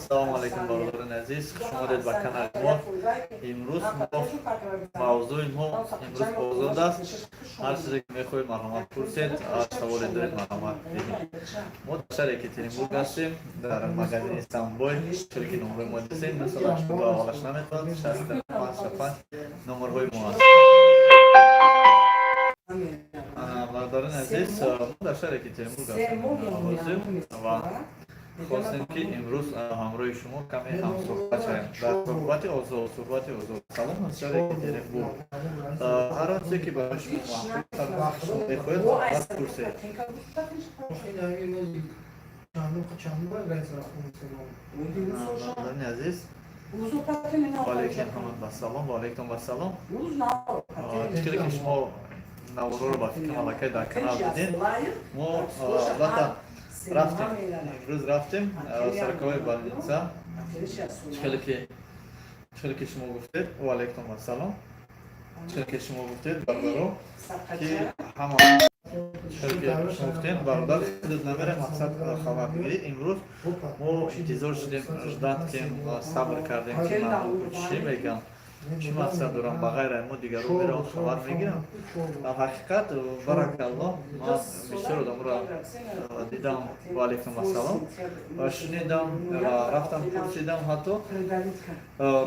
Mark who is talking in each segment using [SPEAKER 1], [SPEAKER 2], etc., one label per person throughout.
[SPEAKER 1] Салому алайкум, бародарони азиз, хуш омадед ба канали мо. Имрӯз мо, мавзӯи мо имрӯз озод аст. Ҳар чизе ки мехоҳед, марҳамат, пурсед, саволе доред, марҳамат диҳед. Мо дар шаҳри Екатеринбург ҳастем, дар магазини Самбой. Чире ки номерҳои мо дидем, 982, аввалаш наметавад, 65 65 номерҳои мо аст. Бародарони азиз, мо дар шаҳри Екатеринбург ҳастем ҳозир ва хостем, ки имрӯз ҳамроҳи шумо каме ҳамсӯҳбат шавем дар суҳбати озод, суҳбати озод. Салом аз шаҳри Екатеринбург. Ҳар он чизе ки барои шумо маъқул, шумо мехоҳед, марҳамат, пурсед. Бародарони азиз, ваалайкум ҳамад вассалом, ваалайкум вассалом. Чире ки шумо наворҳоро, ба фикрам, аллакай дар канал дидем, мо албатта рафтем, имрӯз рафтем сороковой больница. Чихеле ки шумо гуфтед, ваалайкум ассалом, чихеле ки шумо гуфтед, бародаро, ки ҳама, чихеле ки шумо гуфтед, бародар, худат намере, мақсад хабаргирӣ. Имрӯз мо интизор шудем, ждать кем, сабр кардем, ки мардум чӣ мегӯянд, чӣ мақсад дорам, ба ғайр аз мо дигарон мераванд, хабар мегирам. Дар ҳақиқат, баракаллоҳ, ман бисёр одамро дидам, ваалайкум ассалом, ва шунидам ва рафтам, пурсидам, ҳатто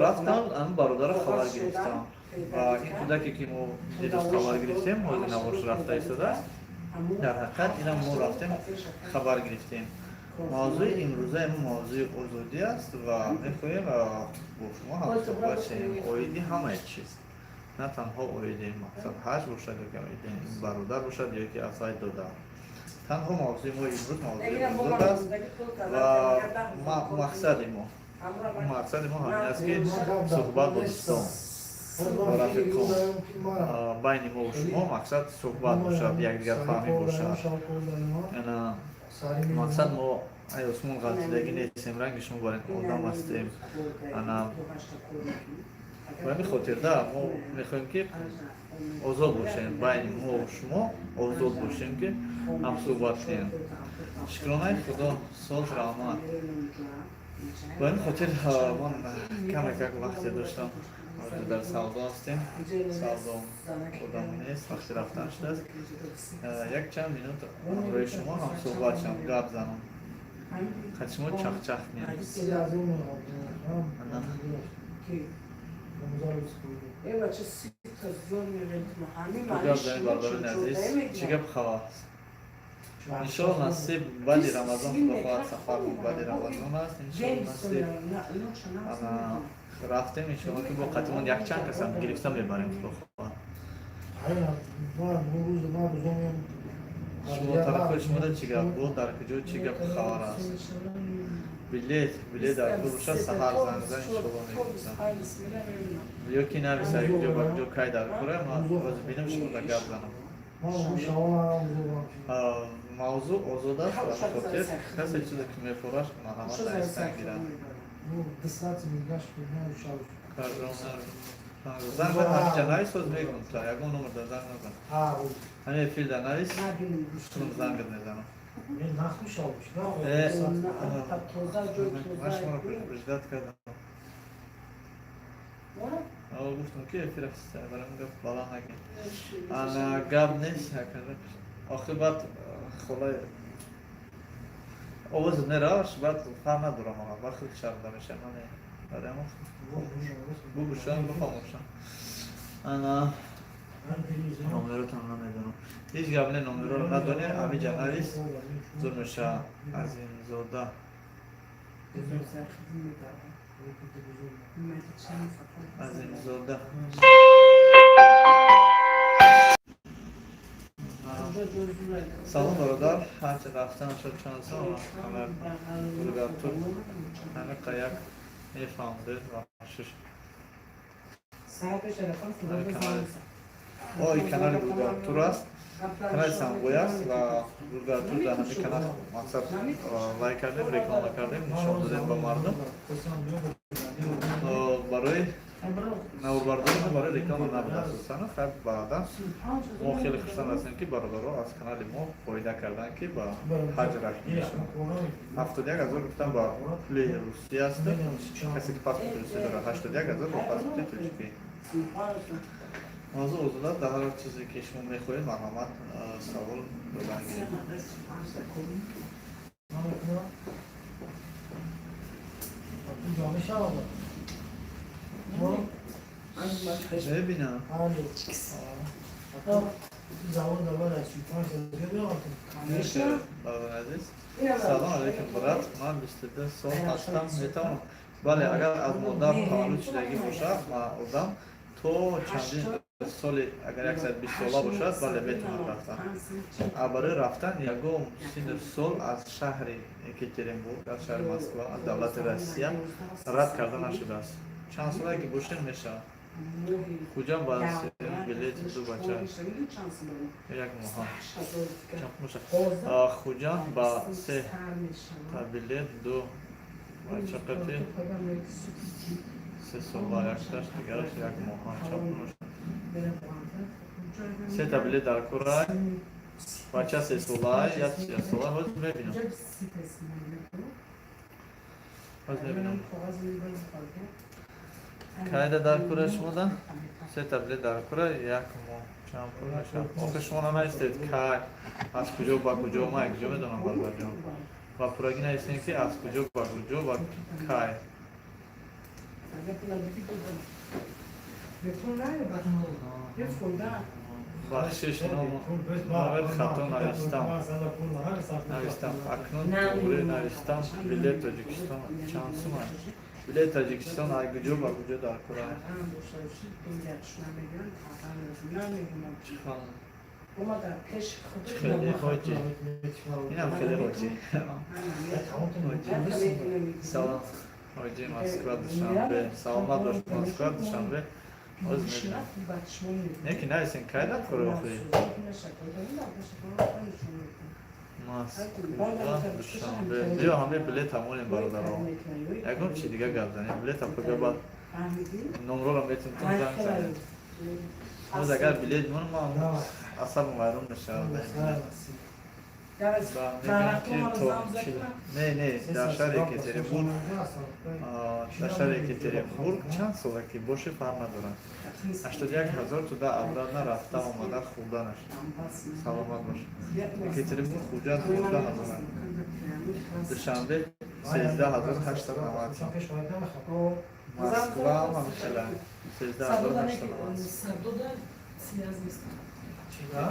[SPEAKER 1] рафтам, ан бародарро хабар гирифтам. Ва ин кӯдаке, ки мо дирӯз хабар гирифтем, ҳозир наворш рафта истодааст. Дар ҳақиқат, инам мо рафтем, хабар гирифтем. Мавзӯи имрӯзаи мо мавзӯи озодӣ аст ва мехоҳем бо шумо ҳамсӯҳбат шавем оиди ҳамаи чиз, на танҳо оиди мақсад ҳаҷ бошад ё ки оиди бародар бошад ё ки аз вай дода. Танҳо мавзӯи мо имрӯз мавзӯи озод аст ва мақсади мо ҳамин аст, ки суҳбат бо дӯстон, бо рафиқон, байни мо шумо мақсад суҳбат бошад, якдигарфаҳмӣ бошад. Мақсад, мо ай осмон ғалтидагӣ нестем, ранги шумо бар ин одам ҳастем. Ана ба ҳамин хотирда мо мехоҳем, ки озод бошем, байни мо шумо озод бошем, ки ҳамсӯҳбат кунем. Шукронаи Худо, соз, раҳмат. Ба ҳамин хотир ман каме как вақте доштам, дар савдо ҳастем, савдо одам нест, вақти рафтан шудааст, як чанд минут ҳамроҳи шумо ҳамсӯҳбат шавам, гап занам, қад шумо чахчах кунем. Ана. Гап занем, бародарони азиз, чӣ гап, хабар? Иншоалло, насиб, баъди Рамазон, Худо хоҳад, сафармон баъди Рамазон аст, иншоалло, насиб. Ана рафтем, иншоалло, ки бо қатимон якчанд касам гирифта мебарем, Худо хоҳад. Шумо тарафҳои шумода чӣ гап буд, дар куҷо чӣ гап, хабар аст? Билет дар куҷо бошад, саҳар занг зан, иншоалло, мегирифтам ё ки нависа, куҷо ба куҷо, кай дар кора. Ман ҳозир бинам, шумо да гап занам. Мавзӯъ озод аст, ба хотир касе чизе ки мефураш, марҳамат, нависта гирад. Занг зан, ҳаминҷа навис, ҳоз мегӯм, та ягон номер да занг назан, ҳамин эфир да навис, худам зангат мезанам. Ман шуморо предупреждать кардам, гуфтам, ки эфир барам гап баланд накун. Ана гап нест, охир баъд холаи овоз мераваш, баъд фарқ надорам, баъд хеле шармда мешавам. Ман барои бубушам, бихомӯшам. Ана номеротам намедонам, ҳеҷ гап не, номероро надонӣ, ҳамиҷа навис, зур меша. Азимзода. Азимзода. Салом, бародар, ҳарчи рафтан шуд, чанд сол ҳама бургартур ҳамиқа як мефаҳмдед бахшиш. О, ин канали Бургартур аст, канали Самбой аст ва Бургартур. Дар ҳамин канал мақсад лайк кардем, реклама кардем, нишон додем ба мардум барои Наворбардорӣ мо барои реклама набуд асосан. Хайр, баъдан мо хеле хурсанд ҳастем, ки бародаро аз канали мо фоида карданд, ки ба ҳаҷ рафтан. 71 000 гуфтам, ба пули Русия аст. Касе ки паспорти Русия дорад, 81 000 бо паспорти тоҷикӣ. Мавзӯъ озод аст, дар ҳар чизе ки шумо мехоҳед, марҳамат, савол додан гиред. Мебинам. Бародари азиз, салом алейкум, брат, ман 22 сол ҳастам, метавонам? Бале, агар аз модар таваллуд шудагӣ бошад одам то чандин соли, агар 120 сола бошад, бале, метавонад рафтан. А барои рафтан ягон синну сол аз шаҳри Екатеринбург, аз шаҳри Москва, аз давлати Россия рад карда нашудааст. Чанд солае ки бошем, мешавад. Хуҷанд ба билети ду бача як моҳа чанд? Хуҷанд ба се та билет ду бача қати 3 сола, якташ, дигараш як моҳа, чанд пул? Сета билет дар курай, бача 3 сола, як сола. Ҳозир мебинам, ҳозир мебинам. Кайда дар кура шумода сета билет дар кура, як моҳ чанд пул мешавад? Охир шумо нанаистед, кай, аз куҷо ба куҷо, ман куҷо медонам, бародарҷон? Ва пуррагӣ нависем, ки аз куҷо ба куҷо ва кай. Бахшиш, номер хато навистам, акнун туғри навистам. Билет Тоҷикистон чанд сум аст? Билет Тоҷикистон аз куҷо ба куҷо дар кура? Чихел ҳоҷи, инам хеле ҳоҷи. Салом, ҳоҷи, Москва Душанбе. Саломат бош. Москва Душанбе ҳозир мебинам. Не ки нависем, кай дар кура охири? Москва Душанбе, биё, ҳамаи билет ҳамонем, бародаро. Ягон чи дига гап занем, билета пага, баъд номрора метунтун занг занем. Боз агар билет мон, ман асабам вайрон мешавад. Не, не, дар шаҳри Екатеринбург, дар шаҳри Екатеринбург чанд сола ки боше, фарқ надорад. 81 000 туда обратно рафта омада хӯрданаш. Саломат бош. Екатеринбург Хуҷанд 12 000, Душанбе 13 890, Москва ҳамхела 13 890.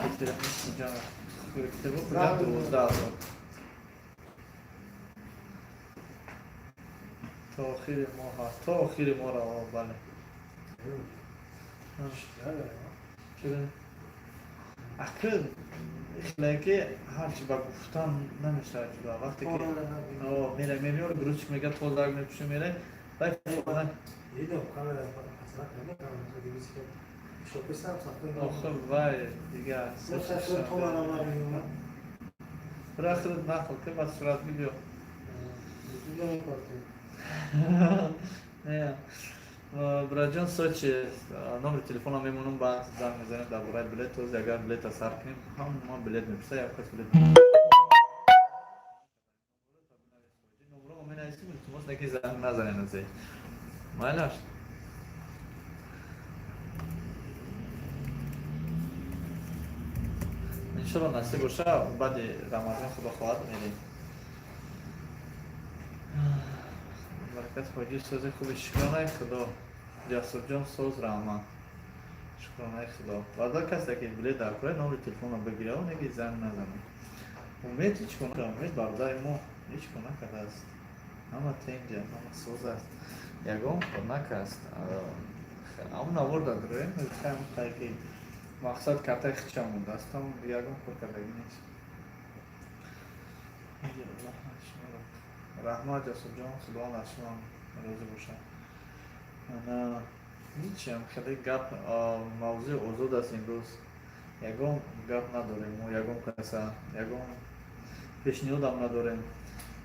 [SPEAKER 1] Екатеринбург Хуҷанд, Екатеринбург Хуҷанд 12 000. То охири моҳ, то охири моҳ раво, бале. Акл хеле ки ҳарчи ба гуфтан намешавад ҷуда. Вақте ки мерай, мемиёр, грузчик мега, толдак мепӯши, мерай, вай. Охир вай дига бирахир нақл ки, баъд сурат биё. Не, браҷон, Сочи номери телефонам мемонам, баъд занг мезанем дар бораи билет. Този агар билета сар кунем, ҳама билет мепурса, як кас билет номромо менависим. Илтимос, неки занг назанем азе, майлаш. Иншолло, насиб боша, баъди Рамазон, худо хоҳад, мерем. Баракат, ҳоҷи, сози хуби, шукронаи Худо. Ҷасурҷон, соз, раҳмат, шукронаи Худо. Баъда касе ки билет дар кора, номери телефонро бигира, неги занг назанед. Умед ҳеҷ кор накард. Умед бародари мо ҳеҷ кор накардааст, ҳама тенҷа, ҳама соз аст, ягон кор накард. Ҳамун навор дадроем ки мақсад картаи хича мондааст, тамом, ягон кор кардагӣ нест. Раҳмат, Ҷасурҷон, Худованд аз шумо розӣ бошад. Ана ҳичам хеле гап, мавзӯи озод аст имрӯз, ягон гап надорем мо, ягон каса ягон пешниҳодам надорем,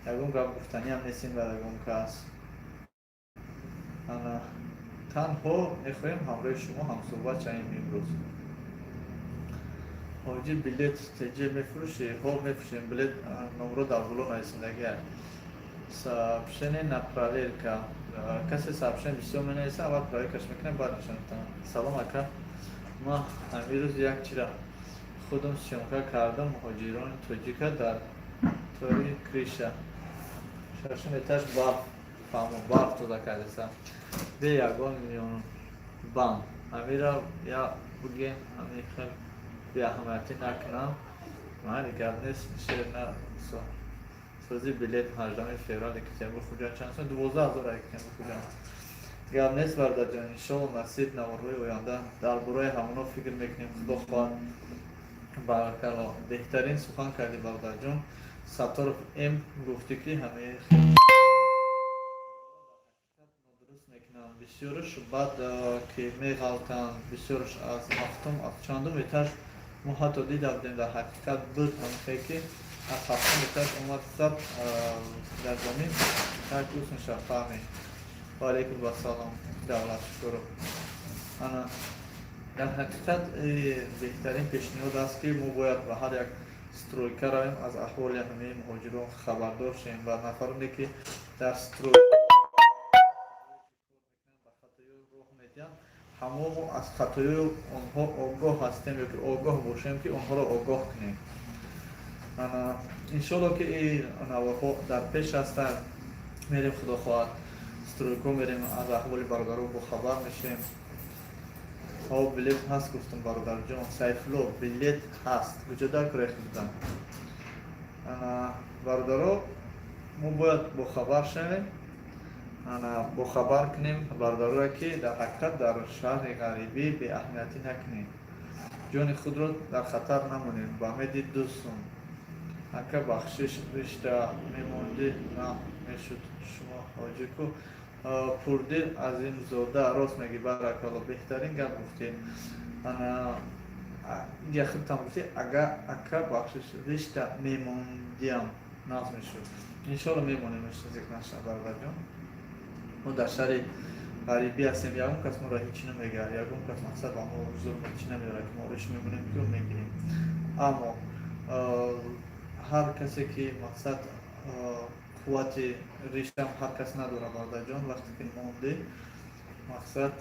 [SPEAKER 1] ягон гап гуфтаниам нестем бар ягон кас. Ана Танҳо мехоҳем ҳамроҳи шумо ҳамсӯҳбат шавем имрӯз. Ҳоҷӣ, билет теҷе мефурӯшӣ? Ҳо, мефурӯшем билет. Номро дар боло нависандагия. Сообщение на проверка. Касе сообщение бисёр менависа, аввал проверкаш мекунем, баъд нишон метавонам. Салом, ака. Ман ҳамин рӯз як чира худам съёмка кардам, муҳоҷирони тоҷика дар тори крыша, шашум этаж, барф. Фаҳмо, барф тоза кардеса бе ягон банд. Ҳамира я бугем, ҳамин хел беаҳамиятӣ накунам. Майли, гап нест. Шер на сози билет 18 феврал Екатеринбург, Хуҷанд чанд сом? 12 000 Екатеринбург, Хуҷанд. Гап нест, бародарҷон. Иншолло, насиб, наворҳои оянда дар бораи ҳамоно фикр мекунем, худо хоҳад. Баракалло, беҳтарин сухан кардӣ, бародарҷон. Сатторов М, гуфтӣ, ки ҳамаи нодуруст мекунанд бисёраш, баъд ки меғалтанд бисёраш аз ҳафтум, аз чандум этаж. Мо ҳатто дида будем, дар ҳақиқат буд ҳамихе, ки аз ҳафтум этаж омад, зад дар замин, так усмеша фаҳмед. Ва алайкум вассалом, Давлат Шукуров. Ана, дар ҳақиқат беҳтарин пешниҳод аст, ки мо бояд ба ҳар як стройка равем, аз аҳволи ҳамаи муҳоҷирон хабардор шавем ва нафароне, ки дар стройка ба хатоё роҳ медиҳанд, ҳамон мо аз хатоёи онҳо огоҳ ҳастем ё ки огоҳ бошем, ки онҳоро огоҳ кунем. Ана, иншолло, ки ин наворҳо дар пеш ҳастанд. Мерем, худо хоҳад, стройка мерем, аз аҳволи бародаро бохабар мешавем. Ҳо, билет ҳаст, гуфтам, бародарҷон Сайфулло, билет ҳаст. Куҷо дар курех будам? Ана, бародаро, мо бояд бохабар шавем, ана, бохабар кунем бародарое, ки дар ҳақиқат дар шаҳри ғарибӣ беаҳамиятӣ накунем, ҷони худро дар хатар намонем. Ба умеди 2 сум. Ака, бахшиш, ришта мемондӣ, на мешуд, шумо ҳоҷику. Пурдил Азимзода, рост мегӣ, баракалло, беҳтарин гап гуфтӣ. Ана, я худтам гуфтӣ, ага. Ака, бахшиш, ришта мемондиам, нағз мешуд. Иншолло, мемонем, зикр наша, бародарҷон. Мо дар шаҳри ғарибӣ ҳастем, ягон кас моро ҳеҷ намегӯяд, ягон кас, мақсад, ба мо зулм ҳеҷ намеорад, ки мо риш мемонем, ки мегирем. Аммо ҳар касе ки, мақсад, қуввати ришам ҳар кас надорад, бародарҷон. Вақте ки мондӣ, мақсад,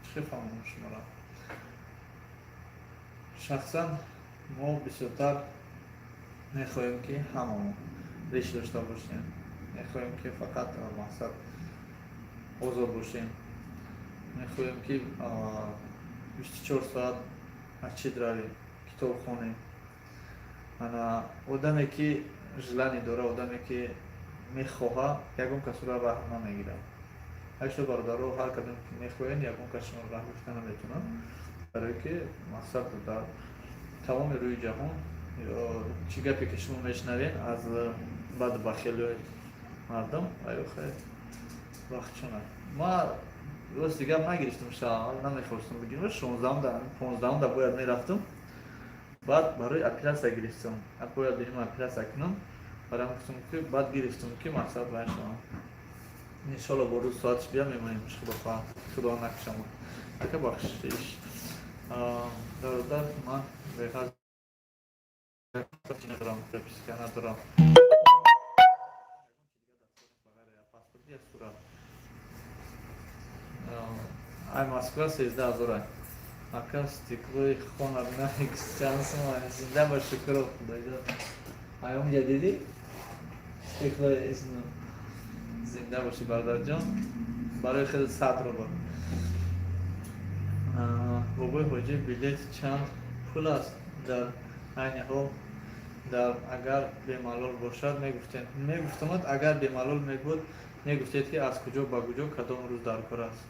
[SPEAKER 1] чӣ фаҳмам шуморо? Шахсан мо бисёртар мехоҳем, ки ҳамамо риш дошта бошем, мехоҳем, ки фақат, мақсад, озод бошем, мехоҳем, ки 24 соат масҷид равем, китоб хонем. Ана, одаме ки желание дора, одаме ки мехоҳа, ягон кас ӯро раҳ намегирад. Ҳашто, бародаро, ҳар кадом ки мехоҳед, ягон кас шуморо раҳ гирифта наметавонад, барое ки, мақсад, дар тамоми рӯи ҷаҳон чӣ гапе ки шумо мешунавед аз баъду бахелиҳои мардум, аю хайр вақтчунад. Ма рости гап нагирифтам, намехостам бигирам. 16-ум, 15-ум да бояд мерафтам, баъд барои оператсия гирифтам, бояд бирим оператсия кунам. Барои гуфтам, ки баъд гирифтам, ки мақсад вай шавам. Иншолло, бо рӯз соатш бия мемонем, худо хоҳад, худо накушам. Ака, бахшиш, бародар, ман беғаз надорам, прописка надорам, паспорт, як сурат. Ай, Москва 13 000. Ака, стеклои хона чанд сум? Зинда ба шукро, худоҷон. Ай, онҷа дидӣ стеклои? Зинда бошӣ, бародарҷон, барои хеле 100 рубл. Бобои ҳоҷӣ, билет чанд пул аст дар айни ҳол? Дар агар бемалол бошад, мегуфтем, мегуфтамад. Агар бемалол мебуд, мегуфтед, ки аз куҷо ба куҷо, кадом рӯз дар кор аст.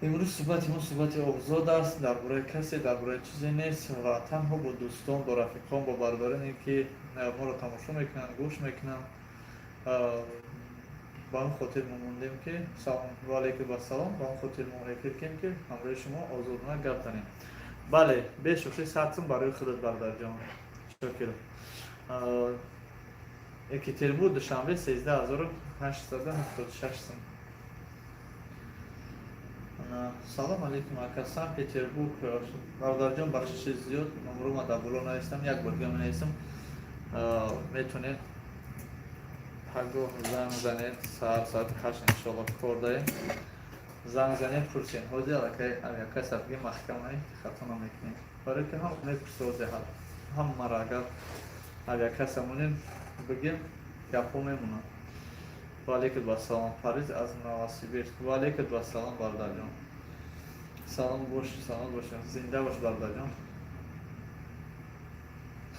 [SPEAKER 1] Имрӯз суҳбати мо суҳбати озод аст, дар бораи касе, дар бораи чизе нест ва танҳо бо дӯстон, бо рафиқон, бо бародароне, ки моро тамошо мекунанд, гӯш мекунанд. Ба он хотир мо мондем, ки салом, ва алайкум ассалом, ба он хотир мо эфир кем, ки ҳамроҳи шумо озодона гап занем. Бале, бешӯхӣ, 100 сум барои худат, бародарҷон Шокиров. Екатеринбург, Душанбе 13 876 сум. Салом алейкум, ака, Санкт Петербург. Бародарҷон, бахшиши зиёд, номрума дар боло навистам, як бор дига менависам. Метонед пагоҳ занг занед, саҳар соати 8 иншоалло кор дорем. Занг занед, пурсем. Ҳозир аллакай авиакасса бигем, маҳкамаи, хато намекунем. Барои ки ҳам мепурса, ҳозир ҳамаро агар авиакасса монем, бигем, гапҳо мемонад. Ва алейкум ассалом, Париз аз Новосибирск. Ва алейкум ассалом, бародарҷон. Салом бош, салом бошем. Зинда бош, бародарҷон.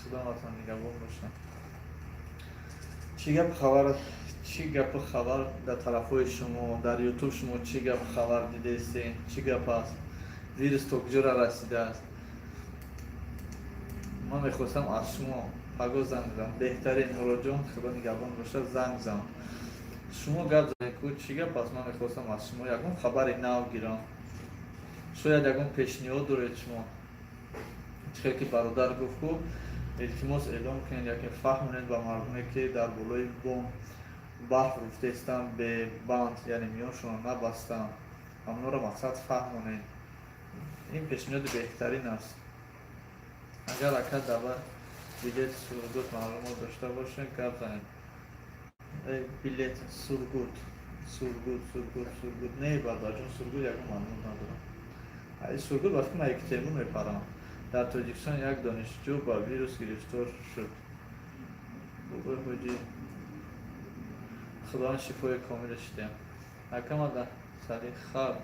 [SPEAKER 1] Худоватон нигаҳбон бошад. Чӣ гап хабар, чӣ гапу хабар дар тарафҳои шумо, дар Ютуб шумо чӣ гап хабар дидестен? Чӣ гап аст? Вирус то куҷора расидааст? Ман мехостам аз шумо пагоҳ занг занам. Беҳтарин, Муроҷон, Худо нигаҳбон бошад, занг зан. Шумо гап занед ку, чӣ гап аст? Ман мехостам аз шумо ягон хабари нав гирам. Шояд ягон пешниҳод доред шумо. Чӣ хел ки бародар гуфт ку, илтимос, эълон кунед яке, фаҳмонед ба мардуме, ки дар болои бом барф руфтаистанд бебанд, яъне миёншонро набастанд. Ҳамонро мақсад фаҳмонед. Ин пешниҳоди беҳтарин аст. Агар ака даба билет Сургут маълумот дошта бошед, гап занед. Билет Сургут, Сургут, Сургут, Сургут. Не, бародарҷон, Сургут ягон маълумот надорам. Сургут вақти ман Екатеринбург мепарам. Дар Тоҷикистон як донишҷӯ ба вирус гирифтор шуд. Бобои ҳоҷӣ, Худованд шифои комилаш диҳад. Акама дар Салихард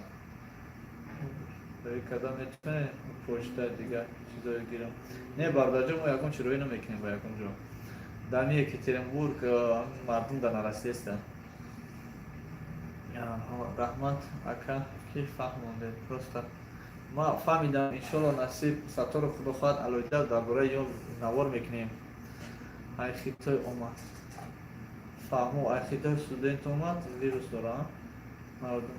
[SPEAKER 1] рӯй карда метавонед, почта, дигар чизое гирам? Не, бародарҷон, мо ягон чи рӯй намекунем ба ягон ҷо. Дар Екатеринбург мардум дар нарасидаистанд. Раҳмат, ака, ки фаҳмондед. Просто ма фаҳмидам. Иншолло, насиб сатору Худо хоҳад, алоҳида дар бораи ё навор мекунем. Ай Хитой омад, фаҳмо, ай Хитой студент омад, вирус дора мардум.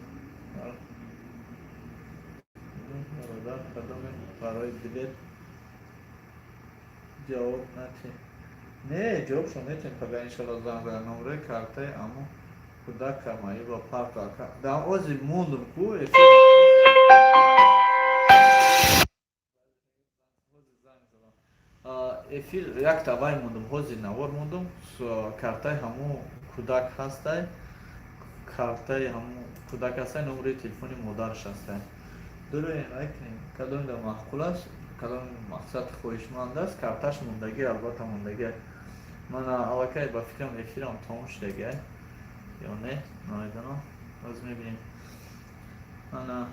[SPEAKER 1] Бародар, кадоме барои билет ҷавоб натиҳ? Не, ҷавобшон метиҳем пага, иншолло. Занг зада номраи картаи аммо кӯдака маиба парто, ака. Дар ози мондум ку эфир. Ҳозир занг задам, эфир якта вай мондум, ҳозир навор мондум. Картаи ҳамун кӯдак ҳастай, картаи ҳамун кӯдак ҳастай, номери телефони модараш ҳастай. Дуроем, вай кунем, кадоме дар маъқул аст, кадом мақсад хоҳишманд аст, карташ мондагӣ, албатта мондагӣ. Мана аллакай ба фикрам, эфирам тамом шудагиай ё не, намедонам, боз мебинем. Ана,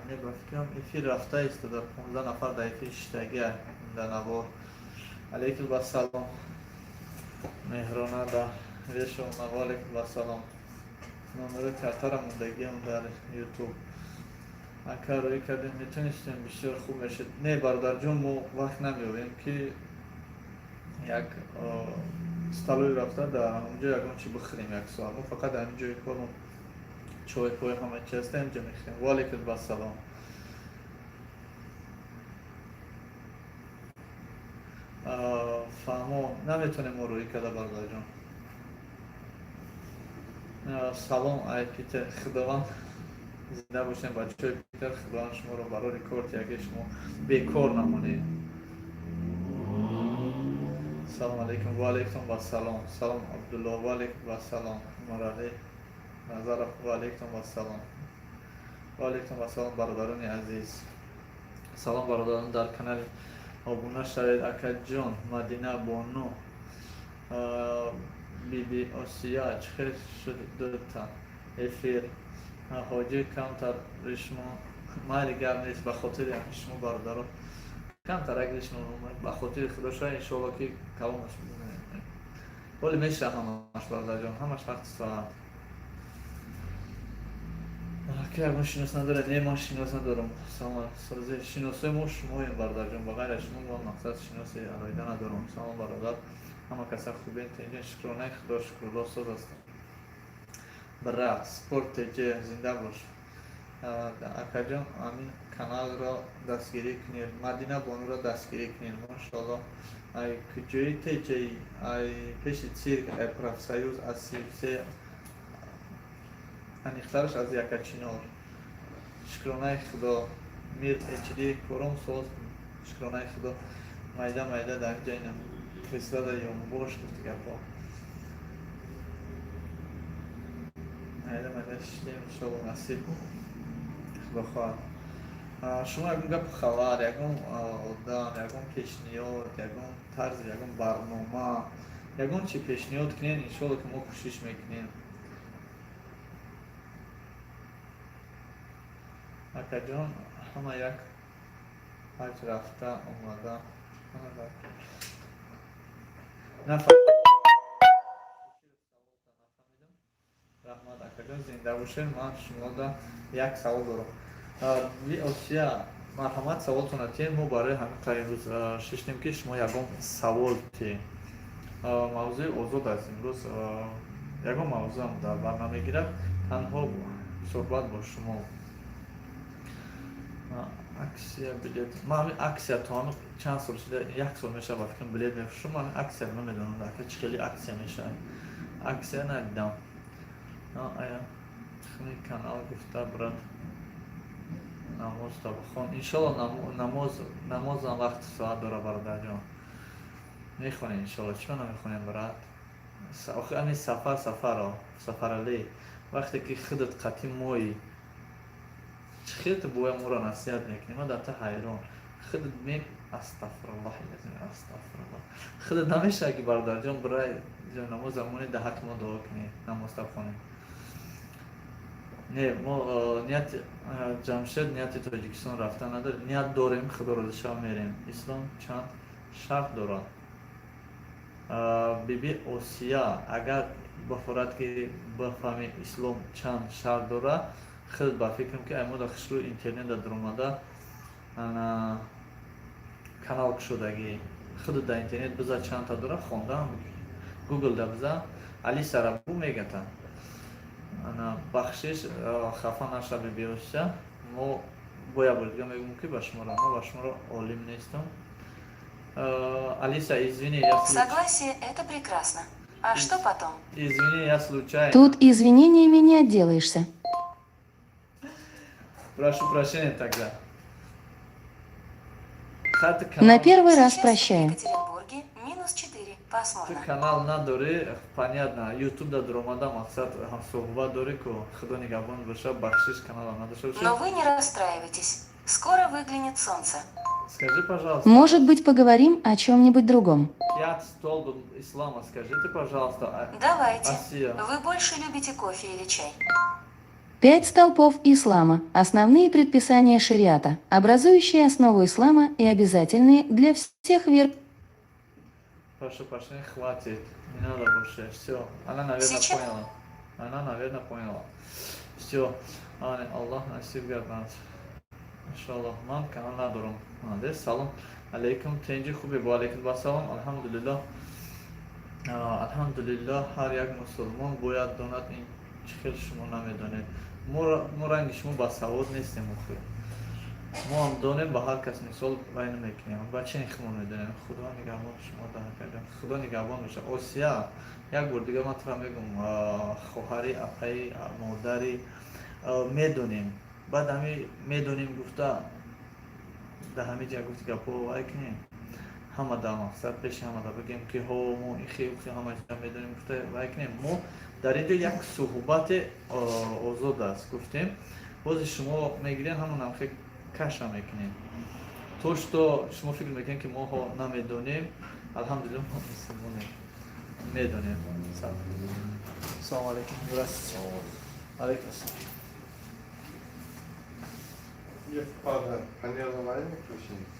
[SPEAKER 1] не, ба фикрам, эфир рафта истода, 15 нафар дар эфир шиштагиай, дар навор. Алейкум ассалом, Меҳрона да вешона. Ва алейкум ассалом. Номери картара мондагиам дар Ютуб. Ака, рӯй кардем, метонистем, бисёр хуб мешуд. Не, бародарҷон, мо вақт намеёбем, ки як столовый рафта дар ҳамонҷо ягон чи бихӯрем як соат. Мо фақат дар ҳамин ҷои кормон чой пой ҳама чи ҳаста, инҷо мехӯрем. Ва алейкум ассалом. Фаҳмо, наметонем мо рӯй карда, бародарҷон. Салом, ай Питер. Худованд, зинда бошем, бачаҳои Питер. Худованд шуморо барори кор тияге, шумо бекор намонед. Салом алейкум. Ва алейкум вассалом. Салом, Абдулло. Ва алейкум вассалом, Умаралӣ Назаров. Ва алейкум вассалом. Ва алейкум вассалом, бародарони азиз. Салом, бародарон, дар канали обуна шавед. Акаҷон, Мадина Бону, Биби Осия, чӣ хел шуд дута эфир? Ҳоҷӣ, камтар ришмо. Майли, гап нест, ба хотири шумо, бародаро, камтарак ришмо, ба хотири Худо. Шояд, иншоалло, ки каломаш ҳоли меша ҳамаш, бародарҷон, ҳамаш вақти соат. Ки ягон шинос надоред? Не, ман шинос надорам. Салом, шиносои мо шумоем, бародарҷон, ба ғайр аз шумо ман мақсад шиноси алоҳида надорам. Салом, бародар, ҳама каса хубен, тинҷен? Шукронаи Худо, шукрулло, соз ҳастам. Брат, Спорт ТЖ, зинда бош. Акаҷон, амин каналро дастгирӣ кунед, Мадина Бонуро дастгирӣ кунед. Машоалло. Ай куҷои теҷаи? Ай пеши цирк, ай профсоюз, аз сифсе. Аниқтараш аз Якачинор. Шукронаи Худо, Мир HD, кором соз, шукронаи Худо. Майда майда дар ҷайна креслада ёмбош, гуфти гапҳо. Майда майда шидем, иншолло, насиб, Худо хоҳад. Шумо ягон гапу хабар, ягон одам, ягон пешниҳод, ягон тарзи, ягон барнома, ягон чи пешниҳод кунед, иншолло, ки мо кӯшиш мекунем. Акаҷон, ҳама як ҳаҷ рафта омада. Нафаҳмидам. Раҳмат, акаҷон, зинда бошед. Ман шумода як савол дорам. Осия, марҳамат, саволтона тиҳед. Мо барои ҳамин қадр имрӯз шиштем, ки шумо ягон савол тиҳед. Мавзӯи озод аст имрӯз, ягон мавзӯам дар бар намегирад, танҳо суҳбат бо шумо. Аксия билет, ман ҳамин аксия то ҳамин чанд сол шуда, як сол мешавад, ба фикрам, билет мефурӯшам. Ман аксия намедонам, ака, чӣ хели аксия мешавад, аксия надидам. Ая хни канал гуфта, брат, намоз бихон, иншолло. Намоз, намозам вақти соат дора, бародарҷон, мехонем, иншолло. Чима намехонем, брат? Охи ами сафар, сафаро, Сафаралӣ, вақте ки худат қатъи мои, чӣ хел ту бояд моро насиҳат мекунӣ? Ман дар та ҳайрон. Худат ме, астағфируллоҳ, астағфируллоҳ, худат намешавад, ки, бародарҷон, бирай намоз замони дар ҳаққи мо дуо кунӣ, намозта бихонем. Не, мо ният, Ҷамшед, нияти Тоҷикистон рафтан надорем. Ният дорем, Худо розӣ шава, мерем. Ислом чанд шарт дорад? Биби Осия, агар бафорад, ки бифаҳми ислом чанд шарт дорад, худ ба фикрам, ки аймода хушрӯ интернета дуромада канал кушодагӣ. Худ дар интернет биза, чандта дора, хондаам, Гуглда биза, Алисара бу, мегата. Ана, бахшиш, хафа наша, биби Осия. Мо бо як бор дига мегӯм, ки ба шуморо, мо ба шуморо олим нестам. Алиса, извини, я
[SPEAKER 2] Согласие – это прекрасно. А что потом?
[SPEAKER 1] Извини, я случайно.
[SPEAKER 2] Тут извинениями не отделаешься.
[SPEAKER 1] Прошу прощения тогда. Хати
[SPEAKER 2] На
[SPEAKER 1] канал
[SPEAKER 2] первый раз
[SPEAKER 3] Сейчас в
[SPEAKER 2] прощаю.
[SPEAKER 3] Екатеринбурге -4.
[SPEAKER 1] Ту
[SPEAKER 3] Пасмурно.
[SPEAKER 1] канал надорӣ, понятно. Ютуб да дуромада, мақсад ҳамсуҳбат дорӣ ку. Худо нигаҳбон боша, бахшиш, каналам надошта бошӣ.
[SPEAKER 3] Но вы не расстраивайтесь. Скоро выглянет солнце.
[SPEAKER 1] Скажи, пожалуйста,
[SPEAKER 2] Может быть, поговорим о чем-нибудь другом.
[SPEAKER 1] Пять столбов ислама, скажите, пожалуйста,
[SPEAKER 3] Давайте.
[SPEAKER 1] Асия.
[SPEAKER 3] Вы больше любите кофе или чай?
[SPEAKER 2] Пять столпов ислама – основные предписания шариата, образующие основу ислама и обязательные для всех вер.
[SPEAKER 1] Прошу прощения, хватит. Не надо больше. Все. Она, наверное,
[SPEAKER 3] Сейчас-
[SPEAKER 1] поняла. Она, наверное, поняла. Все. Аллоҳ насиб гардонад. Иншаллоҳ, ман канал надорам. Молодец. Салом алейкум. Тенҷи хубе? Ва алейкум ассалом. Алҳамдулиллоҳ. Алҳамдулиллоҳ, ҳар як мусулмон бояд донад ин. Чӣ хел шумо намедонед? Мо ранги шумо басавод нестем, охир. Мо ҳам донем, ба ҳар кас мисол вай намекунем. Ба чӣ химо медонем? Худо нигаҳбон шумо даҳакаҷон. Худо нигаҳбон боша. Осия, як бор дига ман тура мегум, хоҳари, апаи, модари, медонем. Баъд ҳами медонем гуфта, дар ҳами ҷа гуфти гапҳо вай кунем. Ҳама дар мақсад пеши ҳама да бигем, ки ҳо, мо ихи ухи ҳама ҷа медонем гуфта вай кунем. Мо дар ин ҷо як суҳбати озод аст гуфтем. Бози шумо мегирем, ҳамон ҳамхе каша мекунем. То что шумо фикр мекунем, ки мо ҳо намедонем, алҳамдулиллоҳ, мо мусулмонем. Медонем. Салому алейкум. Здравствуйте. Алейкум ассалом.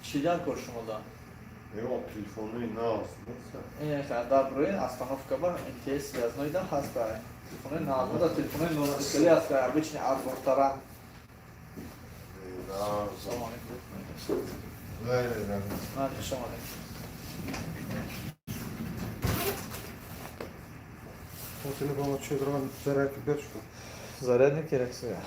[SPEAKER 1] Чӣ дар кор шумо да?
[SPEAKER 4] Телефонои нав.
[SPEAKER 1] Дар брои остановка ба МТС связной да ҳаста. Телефонои нав, да, телефонои нонакали ҳаста, обычный арзонтара. Салому алейкум. Салому алейкум.
[SPEAKER 4] Телефон чӣ дорам, зарядка бершку.
[SPEAKER 1] Зарядник керек сізге?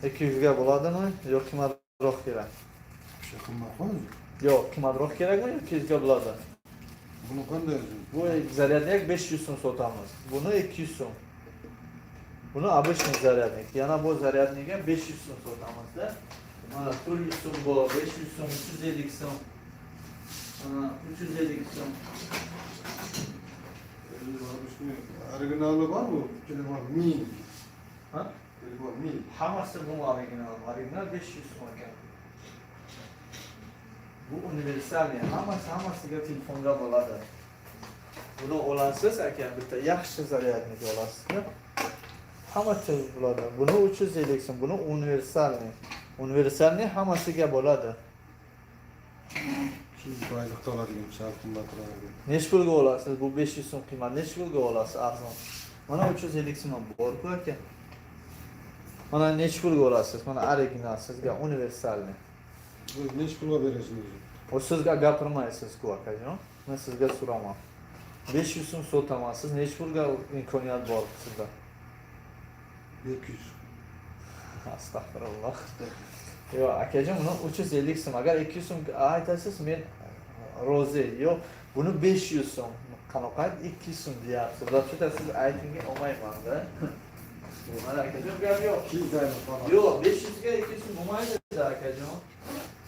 [SPEAKER 1] 200-га bo'ladimi yo qimmatroq kerak?
[SPEAKER 4] Qimmat.
[SPEAKER 1] Yo'q, qimmatroq kerakmi yo 200-ga bo'ladi?
[SPEAKER 4] Buni qanday o'zi?
[SPEAKER 1] Bu зарядник 500 so'm sotamiz. Buni 200 so'm. Buni обычный зарядник. Yana bu зарядник ham 500 so'm sotamizda. Mana 400 so'm bor, 500 so'm, 350 so'm. Mana 350 so'm.
[SPEAKER 4] Originali bormi? Telefon Mi.
[SPEAKER 1] Ha?
[SPEAKER 4] Telefon Mi.
[SPEAKER 1] Hammasi bu original. Original 500 so'm ekan. Bu universal, hammasi hammasiga telefonga bo'ladi. Buni olasiz aka, bitta yaxshi зарядник olasiz. Hamma tez bo'ladi. Buni 350 so'm, buni универсальный. Универсальный hammasiga bo'ladi.
[SPEAKER 4] Shu boyliqda oladigan sal qimmatroq.
[SPEAKER 1] Nechi pulga olasiz? Bu 500 so'm qiymat. Nechi pulga olasiz arzon? Mana 350 so'm ham bor-ku aka. Mana nechi pulga olasiz? Mana original sizga универсальный.
[SPEAKER 4] O'zi nechi pulga berasiz o'zi?
[SPEAKER 1] O sizga gapirmaysiz-ku, akajon. Men sizga so'raman. 500 so'm sotaman. Siz nechi pulga imkoniyat bor sizda?
[SPEAKER 4] 200.
[SPEAKER 1] Astag'firulloh. Yo'q, akajon, buni 350 so'm. Agar 200 so'm aytasiz, men rozi. Yo'q, buni 500 so'm. Qanaqa 200 so'm deyapsiz? Вообще siz aytingga olmayman-da. Mana akajon, gap yo'q.
[SPEAKER 4] Keyin tayyor qoladi.
[SPEAKER 1] Yo'q, 500 ga 200 so'm bo'lmaydi, akajon.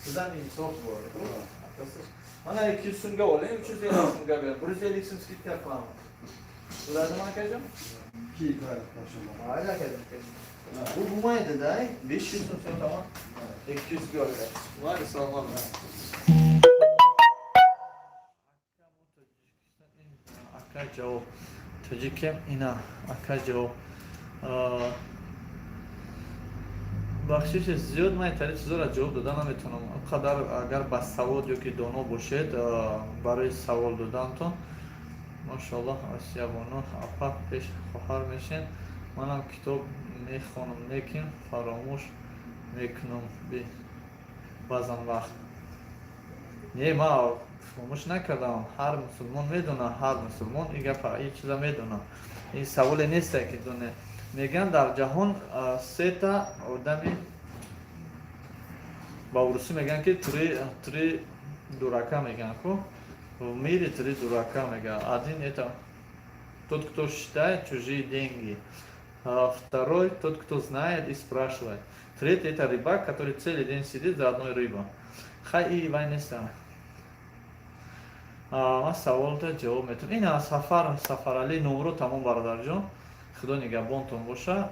[SPEAKER 1] Sizdan insof bor. Akasiz. Mana 200 so'mga oling, 350 so'mga bering. 150 so'm скидка qilaman. Bo'ladimi, akajon?
[SPEAKER 4] Keyin tayyor qilishim.
[SPEAKER 1] Mayli, akajon. Bu bo'lmaydi-da. 500 so'm sotaman. 200 ga oling. Mayli, salomat bo'ling. Aka, javob. Tojikam ина, ака, ҷавоб. Бахшиши зиёд, ман итари чизоро ҷавоб дода наметавонам. Он қадар агар ба савод ё ки доно бошед, барои савол додантон, машоаллоҳ. Осиябону апа, пеш хоҳар мешен. Манам китоб мехонам, лекин фаромӯш мекунам баъзан вақт. Не, ман фаромӯш накардам. Ҳар мусулмон медонад, ҳар мусулмон ин гапа, ин чиза медонад. Ин саволе несте ки доне. Мегӯянд, дар ҷаҳон сета одами, ба урусӣ мегӯянд ки три дурака мегӯянд ку, в мире три дурака мегӯянд. Один — это тот, кто считает чужие деньги, второй — тот, кто знает и спрашивает, третий — это рыбак, который целый день сидит за одной рыбой. Хай, и вай нестам. Ман саволта ҷавоб метавонам. Ина Сафар Сафаралӣ, номро тамом. Бародарҷон, Худо нигаҳбонтон боша.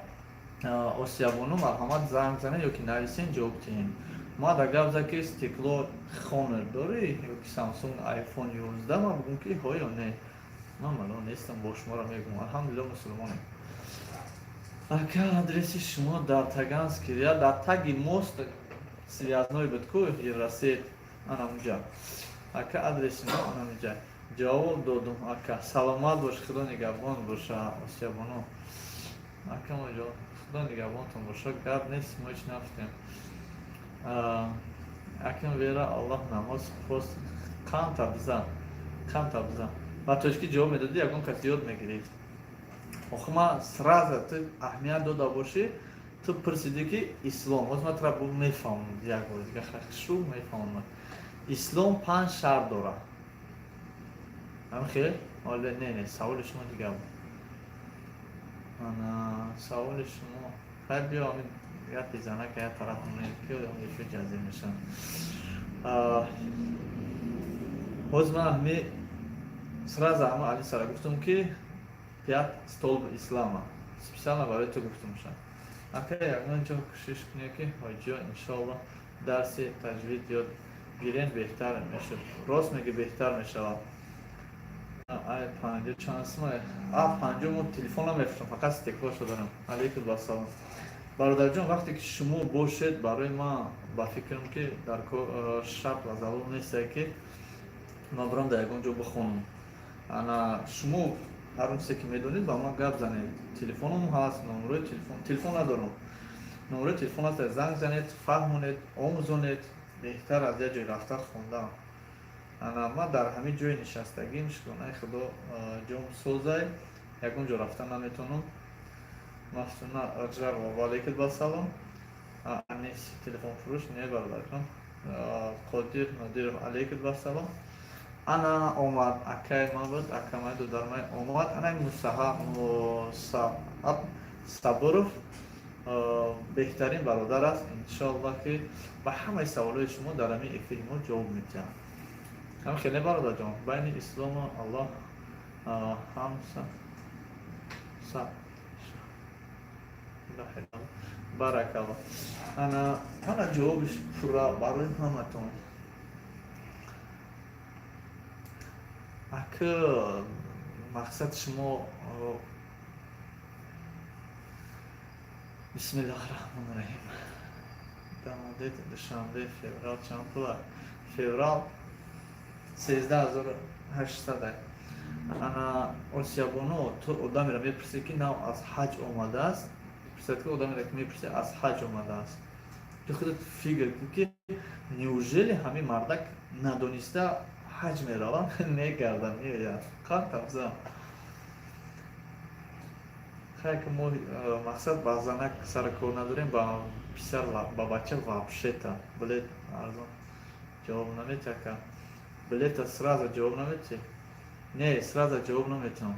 [SPEAKER 1] Осиябону, марҳамат, занг занед ё ки нависен, ҷавоб диҳем. Ма дар гап зад ки стекло Honor дорӣ ё ки Samsung iPhone 11, ман бугум ки ҳо ё не. Ман мало нестам, бо шуморо мегӯм. Алҳамдулилло, мусулмонем. Ака, адреси шумо дар Таганский, я дар таги мост связной буд ку, Евросет, анамуҷа. Ака, адреси мо анамуҷа. Ҷавоб додум, ака. Саломат бош, Худо нигаҳбон боша, Осиябону. Ака моҷо, Худо нигаҳбонтон боша, гап нест, мо ҳеч нафтем. Акин вера Аллоҳ, намоз пост қанта бизан, қанта бизан. Ба тоҷикӣ ҷавоб медодӣ, ягон кас ёд мегирифт. Охи ман сразу ту аҳамият дода бошӣ, ту пурсидӣ ки ислом. Ҳозир ман тура мефаҳмам, як бор дига шу мефаҳмам. Ислом панҷ шарт дорад. Ҳамин хел? Оле, не, саволи шумо дигар буд. Ана саволи шумо. Хай, биё, ҳамин гапи занака як тараф монем, ки шу ҷазир мешавам. Ҳозир ман ҳами сразу ҳама Алисара гуфтам ки пять столб ислама. Специально барои ту гуфтамша. Ака, ягон ҷо кӯшиш кунед ки ҳоҷиё иншоаллоҳ дарси таҷвид ёд гирен, беҳтар мешуд. Рост меги, беҳтар мешавад. Ай панҷо чанд сум? А панҷо мо телефон намефурӯшам, фақат стеклошо дорам. Алейкум вассалом. Бародарҷон, вақте ки шумо бошед, барои ман ба фикрам ки дар шарт ва зарур несте ки ман бирам дар ягон ҷо бихонам. Ана шумо ҳар он чизе ки медонед, ба ман гап занед. Телефоном ҳаст, номерои телефон, телефон надорам, номерои телефон ҳаст, занг занед, фаҳмонед, омӯзонед, беҳтар аз як ҷой рафта хондан. Ана ман дар ҳамин ҷои нишастагим, шукронаи Худо, ҷом созай, ягон ҷо рафта наметавонам. Мафтуна Раҷабова, ваалайкум вассалом. Анис телефонфурӯш не, бародарҷон. Қодир Нодиров, алейкум вассалом. Ана омад, акай ман буд, акамай дудармай омад. Ана Мусааб Сабуров беҳтарин бародар аст. Иншоаллоҳ, ки ба ҳамаи саволҳои шумо дар ҳамин эфири мо ҷавоб медиҳам. Ҳам хеле, бародарҷон, байни ислому Аллоҳ ҳам са баракалло. Ана ҳана ҷавобиш пурра барои ҳаматон. Ака, мақсад шумо, бисмиллаҳи раҳмони раҳим. Дамодед Душанбе, феврал чанд пула? Феврал 13 800. Ана, Осиябоно, ту одамеро мепурсӣ, ки нав аз ҳаҷ омадааст. Пурсад, ки одамеро ки мепурсӣ, аз ҳаҷ омадааст, ту худат фикр кун, ки неужели ҳамин мардак надониста ҳаҷ меравад, мегардад, меояд? Қантамза хай, ки мо мақсад ба занак сара кор надорем, ба писар, ба бача вообще-то. Билет арзон ҷавоб намети, ака? Билета сразу ҷавоб намети? Не, сразу ҷавоб наметиҳам.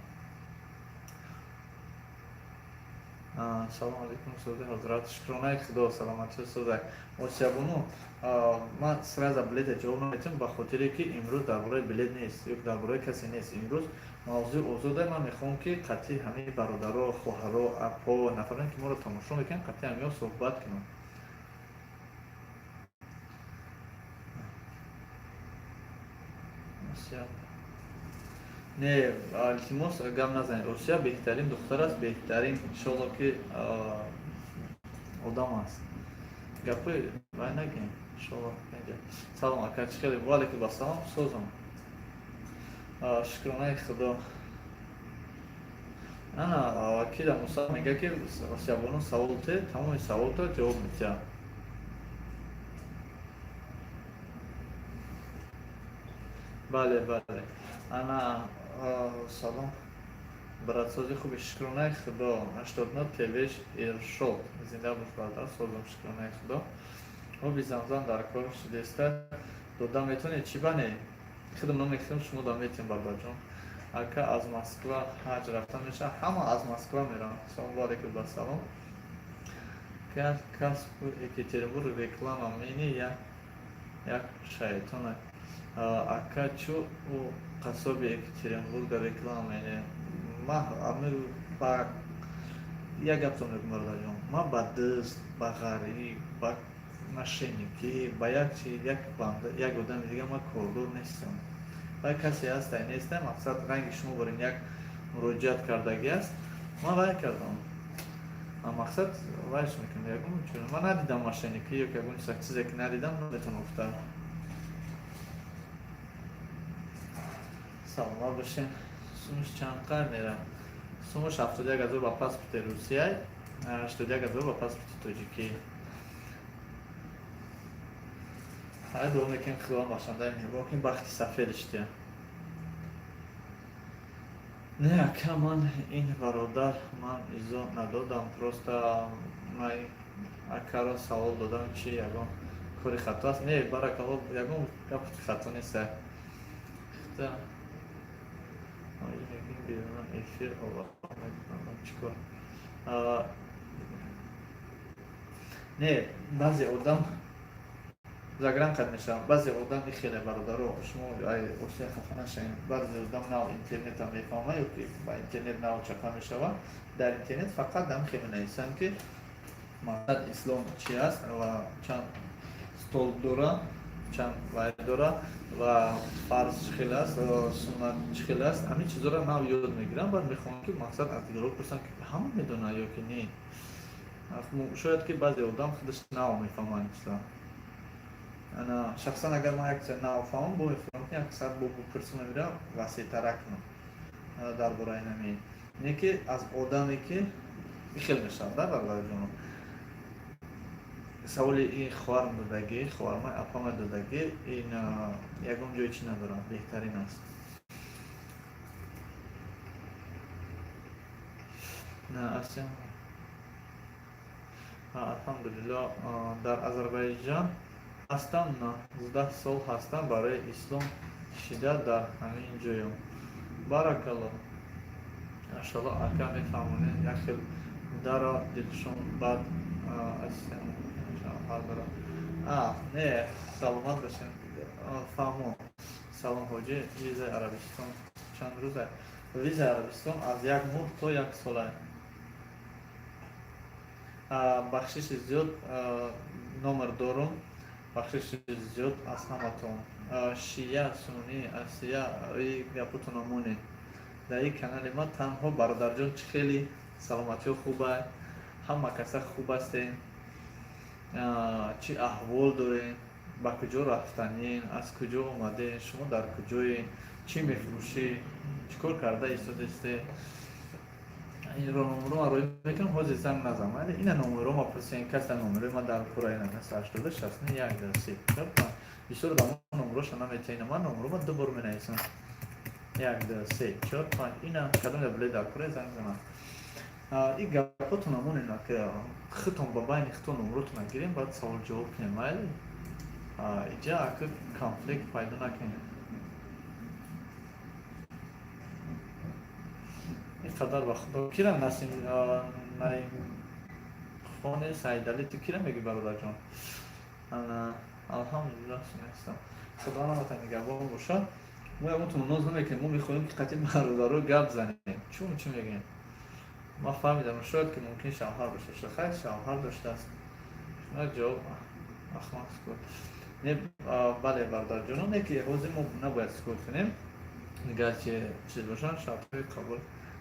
[SPEAKER 1] Салому алейкум, суди ҳазрат, шукронаи Худо, саломатӣ, сузак. Осиябону, ман сразу билета ҷавоб наметиҳам, ба хотире ки имрӯз дар бораи билет нест ё дар бораи касе нест. Имрӯз мавзӯи озода. Ман мехоҳам, ки қатъи ҳамаи бародаро, хоҳаро, апо, нафароне, ки моро тамошо мекунанд, қатъи ҳамиҳо суҳбат кунам. Осия, не, илтимос, гап назанед. Осия беҳтарин духтар аст, беҳтарин, иншолло, ки одам аст. Гапои вай нагем, иншолло. Салом, ака, чӣ хеле? Ваалейкум ассалом, созам, шукронаи Худо. Ана кида Муса мега, ки Осиябону савол те, тамоми саволто ҷавоб медиҳад. Бале. Ана, салом, братсози хуби, шукронаи Худо. 89 твш Иршод, зинда бош, бародар, созам, шукронаи Худо. Оби Замзам дар кор шудеста, дода метавонед? Чӣ бане, худам намехӯрам, шумо да метем, бародарҷон. Ака, аз Москва ҳаҷ рафта мешавад? Ҳама аз Москва мераванд. Салому алейкум, басалом. Касб Екатеринбург реклама мени, як шайтона. Ака, чӯ ӯ қассоби Екатеринбурга реклама мене? Ман ба як гаптон мегӯм, бародарҷон, ман ба дӯст, ба ғариб, ба мошенникӣ, ба як чи, як банда, як одами дига ман кордор нестам. Вай касе ҳастай, нестай, мақсад ранги шумо барин як муроҷиат кардагӣ аст, ман вай кардам, мақсад вайш мекунам. Ягон чун ман надидам мошенникӣ ё ягон чизе ки надидам, наметавонам гуфта. Саломат бошем. Сумуш чанд қар мерад? Сумуш 71 000 ба паспорти Русия, 81 000 ба паспорти тоҷикӣ. Ҳай, дуо мекунем, Худованд бахшандаи меҳрубон, ки бахти сафедаш диҳад. Не, ака, ман ин бародар, ман изо надодам, просто ман акаро савол додам, чи ягон кори хато аст. Не, баракалло, ягон гапи хато нест. Хта эфир чикор? Не, баъзе одам загран қад мешаванд, баъзе одам хеле, бародаро, шумо осия хафа нашавед. Баъзе одам нав интернета мефаҳма ё ки ба интернет нав чапа мешавад. Дар интернет фақат дам хеле менависанд, ки мақсад ислом чи аст ва чанд столб дора, чанд вай дора ва фарз чӣ хел аст, суннат чӣ хел аст. Ҳамин чизҳоро нав ёд мегирам, баъд мехоҳам, ки мақсад аз дигарон пурсам, ки ҳама медонад ё ки не. Шояд ки баъзе одам худаш нав мефаҳмад чиза. Ана, шахсан агар ман як чиза нав фаҳмам, бо мефаҳмам, ки як саат бо бупурсам, мемирам, васеътара кунам дар бораи ҳамин. Не ки аз одаме ки хел мешавад да, бародарҷонам. Саволи ин хоҳарам додагӣ, хоҳармай апама додагӣ, ин ягон ҷои чӣ надорам, беҳтарин аст. На, асям, алҳамдулилло, дар Азарбайҷан ҳастам, 19 сол ҳастам, барои ислом Шида дар ҳамин ҷоём. Баракалло, иншалло, ака, мефаҳмонед. Як хел дара дилшон бад шавҳар дора. Не, саломат бошем, фаҳмо. Салом, ҳоҷӣ, визаи Арабистон чанд рӯза? Визаи Арабистон аз як моҳ то як сола. Бахшиши зиёд, номер дорум. Бахшиши зиёд аз ҳаматон. Шия, суннӣ, асия, гапотона монед. Дар ин канали ман танҳо, бародарҷон, чӣ хеле саломатиҳо хуба, ҳама каса хуб ҳастем, чӣ аҳвол дорем, ба куҷо рафтанин, аз куҷо омадем, шумо дар куҷоед, чӣ мефурӯшӣ, чӣ кор карда истодесте. Инро номеро ман роӣ мекунам, ҳозир занг назан. Майли, ина номеро ма пурсен, каса номерои ма дар пура ина 80 61 2 3 4 5. Бисёр одамо номероша наметиҳанд. Ман номеро ма ду бор менависам: 1, 2, 3, 4, 5. Ина кадом я биле дар пура занг занам. Ин гапотона монена, ки худтон ба байни худтон номеротона гирем, баъд савол ҷавоб кунем. Майли, иҷа ака конфликт пайдо накунем. Ин қадар ба худо кира Насим Наимхони Саидалӣ, ту кира мегӯӣ, бародарҷон? Алҳамдулиллаҳ, сунастам. Худо намата нигаҳбон бошад. Мо ягонтон ноз намекунем, мо мехоҳем, ки қатъи бародаро гап занем. Чун чӣ мегӯем, ман фаҳмидам, шояд ки мумкин шавҳар дошта. Хайр, шавҳар доштааст, ҷавоб ахмақ сукут не. Бале, бародарҷонон, не ки ҳозир мо набояд сукут кунем, гарчи чиз бошанд. Шартҳои қабул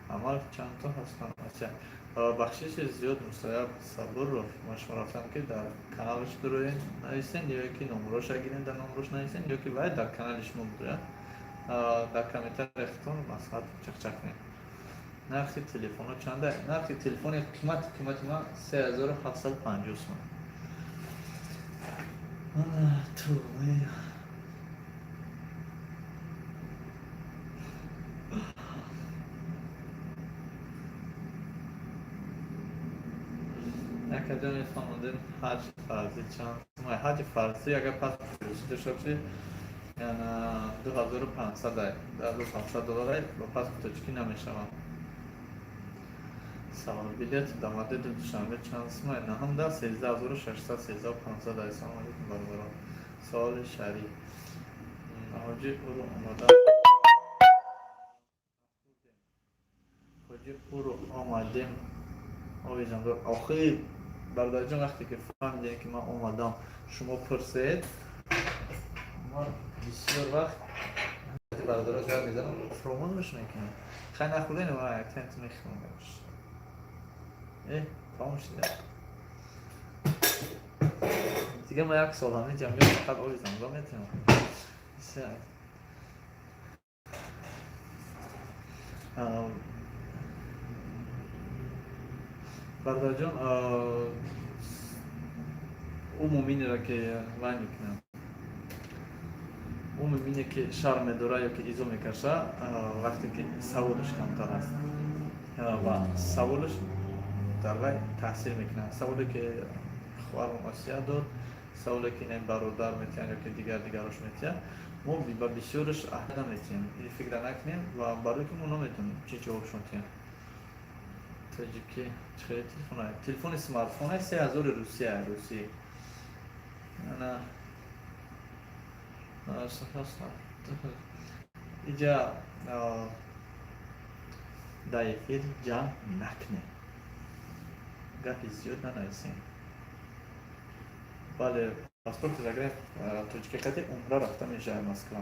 [SPEAKER 1] амал чандто ҳастанд? Бахшиши зиёд, Мусояб Сабуров, ман шумо рафтам, ки дар каналаш дуроен нависен, ё ки номероша гирен, дар номерош нависен, ё ки вай дар канали шумо бурояд, дар комментария худтон маслиҳат чақчақ кунед. Нархи телефоно чанда? Нархи телефони қимати ман 3750 сом. Ту. Акаҷон, мефаҳмондем, ҳаҷи фарзӣ чанд? Ҳаҷи фарзӣ, агар паспорти русӣ дошта бошӣ, 2500, 2500 доллар, ба паспорт тоҷикӣ намешавад. Савол: билет Домодедово Душанбе чанд сумай? Наҳамда 13 613 500. Ассалому алайкум, бародарон. Саволи шарӣ, ҳоҷи, ӯро омада, ҳоҷи, ӯро омадем овезам. Охир, бародарҷон, вақте ки фаҳмидем, ки ман омадам, шумо пурсед. Ман бисёр вақт бародаро гап мезанам, фуромӯш мекунам. Хай, нахӯрдем, тент мехӯрам. Тамом шуда дига. Ма як сол ҳамин ҷамъ фақат оби замзам метавонам. Бародарҷон, ӯ муминеро ки вай мекунад, ӯ мумине ки шарм медорад ё ки изо мекаша, вақте ки саволаш камтар аст ва саволаш дар вай таъсир мекунад. Саволе ки хоҳарам Осия дод, саволе ки ин бародар метиҳанд ё ки дигар дигарош метиҳанд, мо ба бисёраш аҳамият наметиҳем, фикра накунем, ва барое ки мо наметонем чӣ ҷавобшон диҳем. Тоҷикӣ чӣ хеле телефон? Телефони смартфон 3000 Русия, русӣ. Ана иҷа дар эфир ҷамъ накунем, гапи зиёд нанависем. Бале, паспорти загреб тоҷики қати умра рафта мешавад Москва.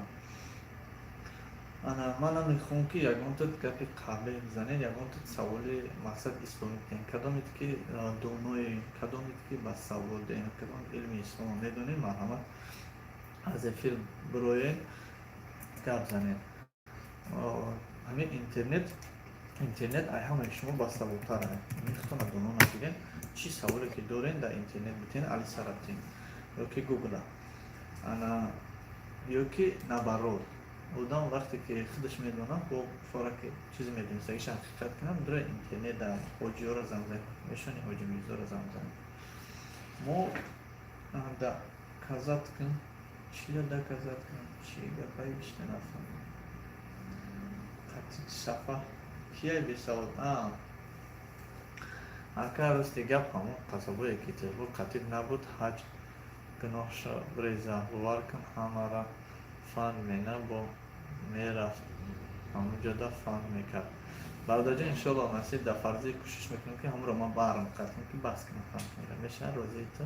[SPEAKER 1] Ана ман намехоҳам, ки ягонта гапи қабеҳ бизанед, ягонта саволи мақсад исломӣ кунед. Кадомед ки доное, кадомед ки ба саводем, кадом илми исломо медонед, марҳамат, аз эфир бироед, гап занед. Ҳамин интернет ай ҳамаи шумо басаводтар. Худтона доно нагиред. Чӣ саволе ки дорен, дар интернет битен, Алисара битен ё ки Гугла, ана ё ки наоборот. Одам вақте ки худаш медонад, бо фора ки чизе медонист, агиша ҳақиқат кунам, дура интернет дар ҳоҷиёро занг зан, мешони ҳоҷи Мирзоро занг занем. Мо да казат кун. Чиро доказать кунам? Чи гапаи бишта нафаҳмидам. Қатъи сафа кияй бесавод? А ака, рости гап, ҳамон қасобое ки Петербург қатиб набуд, ҳаҷ гуноҳша бреза, бовар кун, ҳамара фанд мена бо мерафт, ҳамон фанд мекард. Бародарҷон, иншоалло, насиб дар фарзӣ кӯшиш мекунем, ки ҳамонро ман барм қатм, ки баҳс кунам, фанд мера мешавад, розии ту.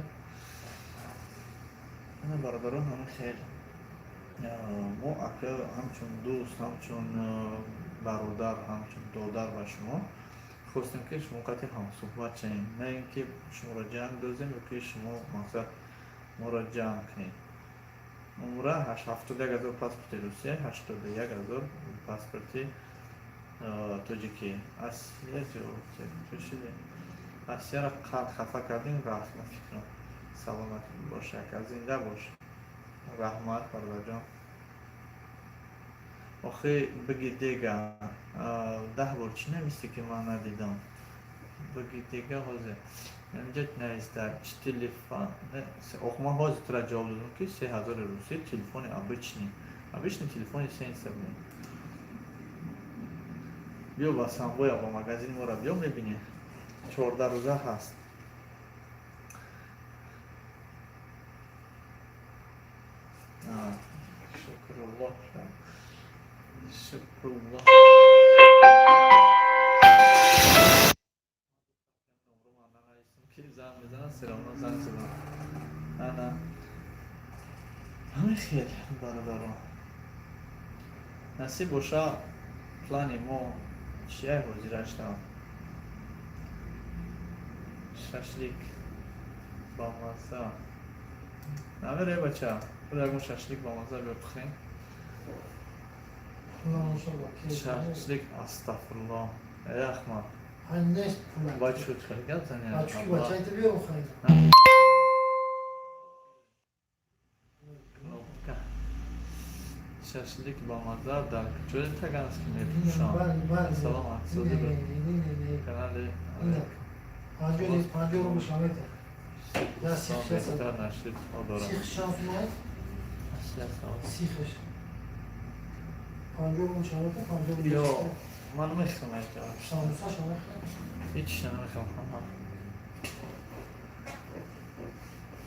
[SPEAKER 1] Ана, бародарон, ҳамин хел мо, ака, ҳамчун дӯст, ҳамчун бародар, ҳамчун додар ба шумо хостем, ки шумо қати ҳамсӯҳбат шавем, на ин ки шуморо ҷанг дозем ё ки шумо мақсад моро ҷанг кунед. Умра 71 000 паспорти Русия, 81 000 паспорти тоҷикӣ. Асия чӯшиде, Асияро қанд хафа кардем, рафт, ма фикрам. Саломат бош, ака, зинда бош, раҳмат, бародарҷон. Охи, биги дега, 10 бор чӣ нависти, ки ман надидам? Биги дега, ҳозир инҷа нависта, чи телефон. Ох, ман ҳозир тура ҷавоб додам, ки 3000 русӣ телефони обычный, обычный телефони сенсорный. Биё ба Самбоя, ба магазини мора биё, мебинӣ, 14 рӯза ҳаст. Шукруллоҳ, шукруллоҳ. Ки занг мезанад, все равно занг задам. Ана, ҳамин хел, бародарон, насиб боша. Плани мо чия ҳозирашта? Шашлик бамазза намере, бача? Ягон шашлик бамазза биё пухем. Шашлик, астағфируллоҳ, э Ахмад. Ба чӯ хел гап зани?
[SPEAKER 4] Бача.
[SPEAKER 1] Кнопка. Шашлик бамазза дар куҷои Таганский мефурӯшанд? Салом, аксози канали.
[SPEAKER 4] 50 рубл шамета.
[SPEAKER 1] Беҳтар нашидҳо дорам.
[SPEAKER 4] Сих шанс май? Сихаш. 50 рубл шамета, 50 рубл.
[SPEAKER 1] Ё, ман мехоҳам айта.
[SPEAKER 4] Самуса шамета.
[SPEAKER 1] Ҳеч намехоҳам.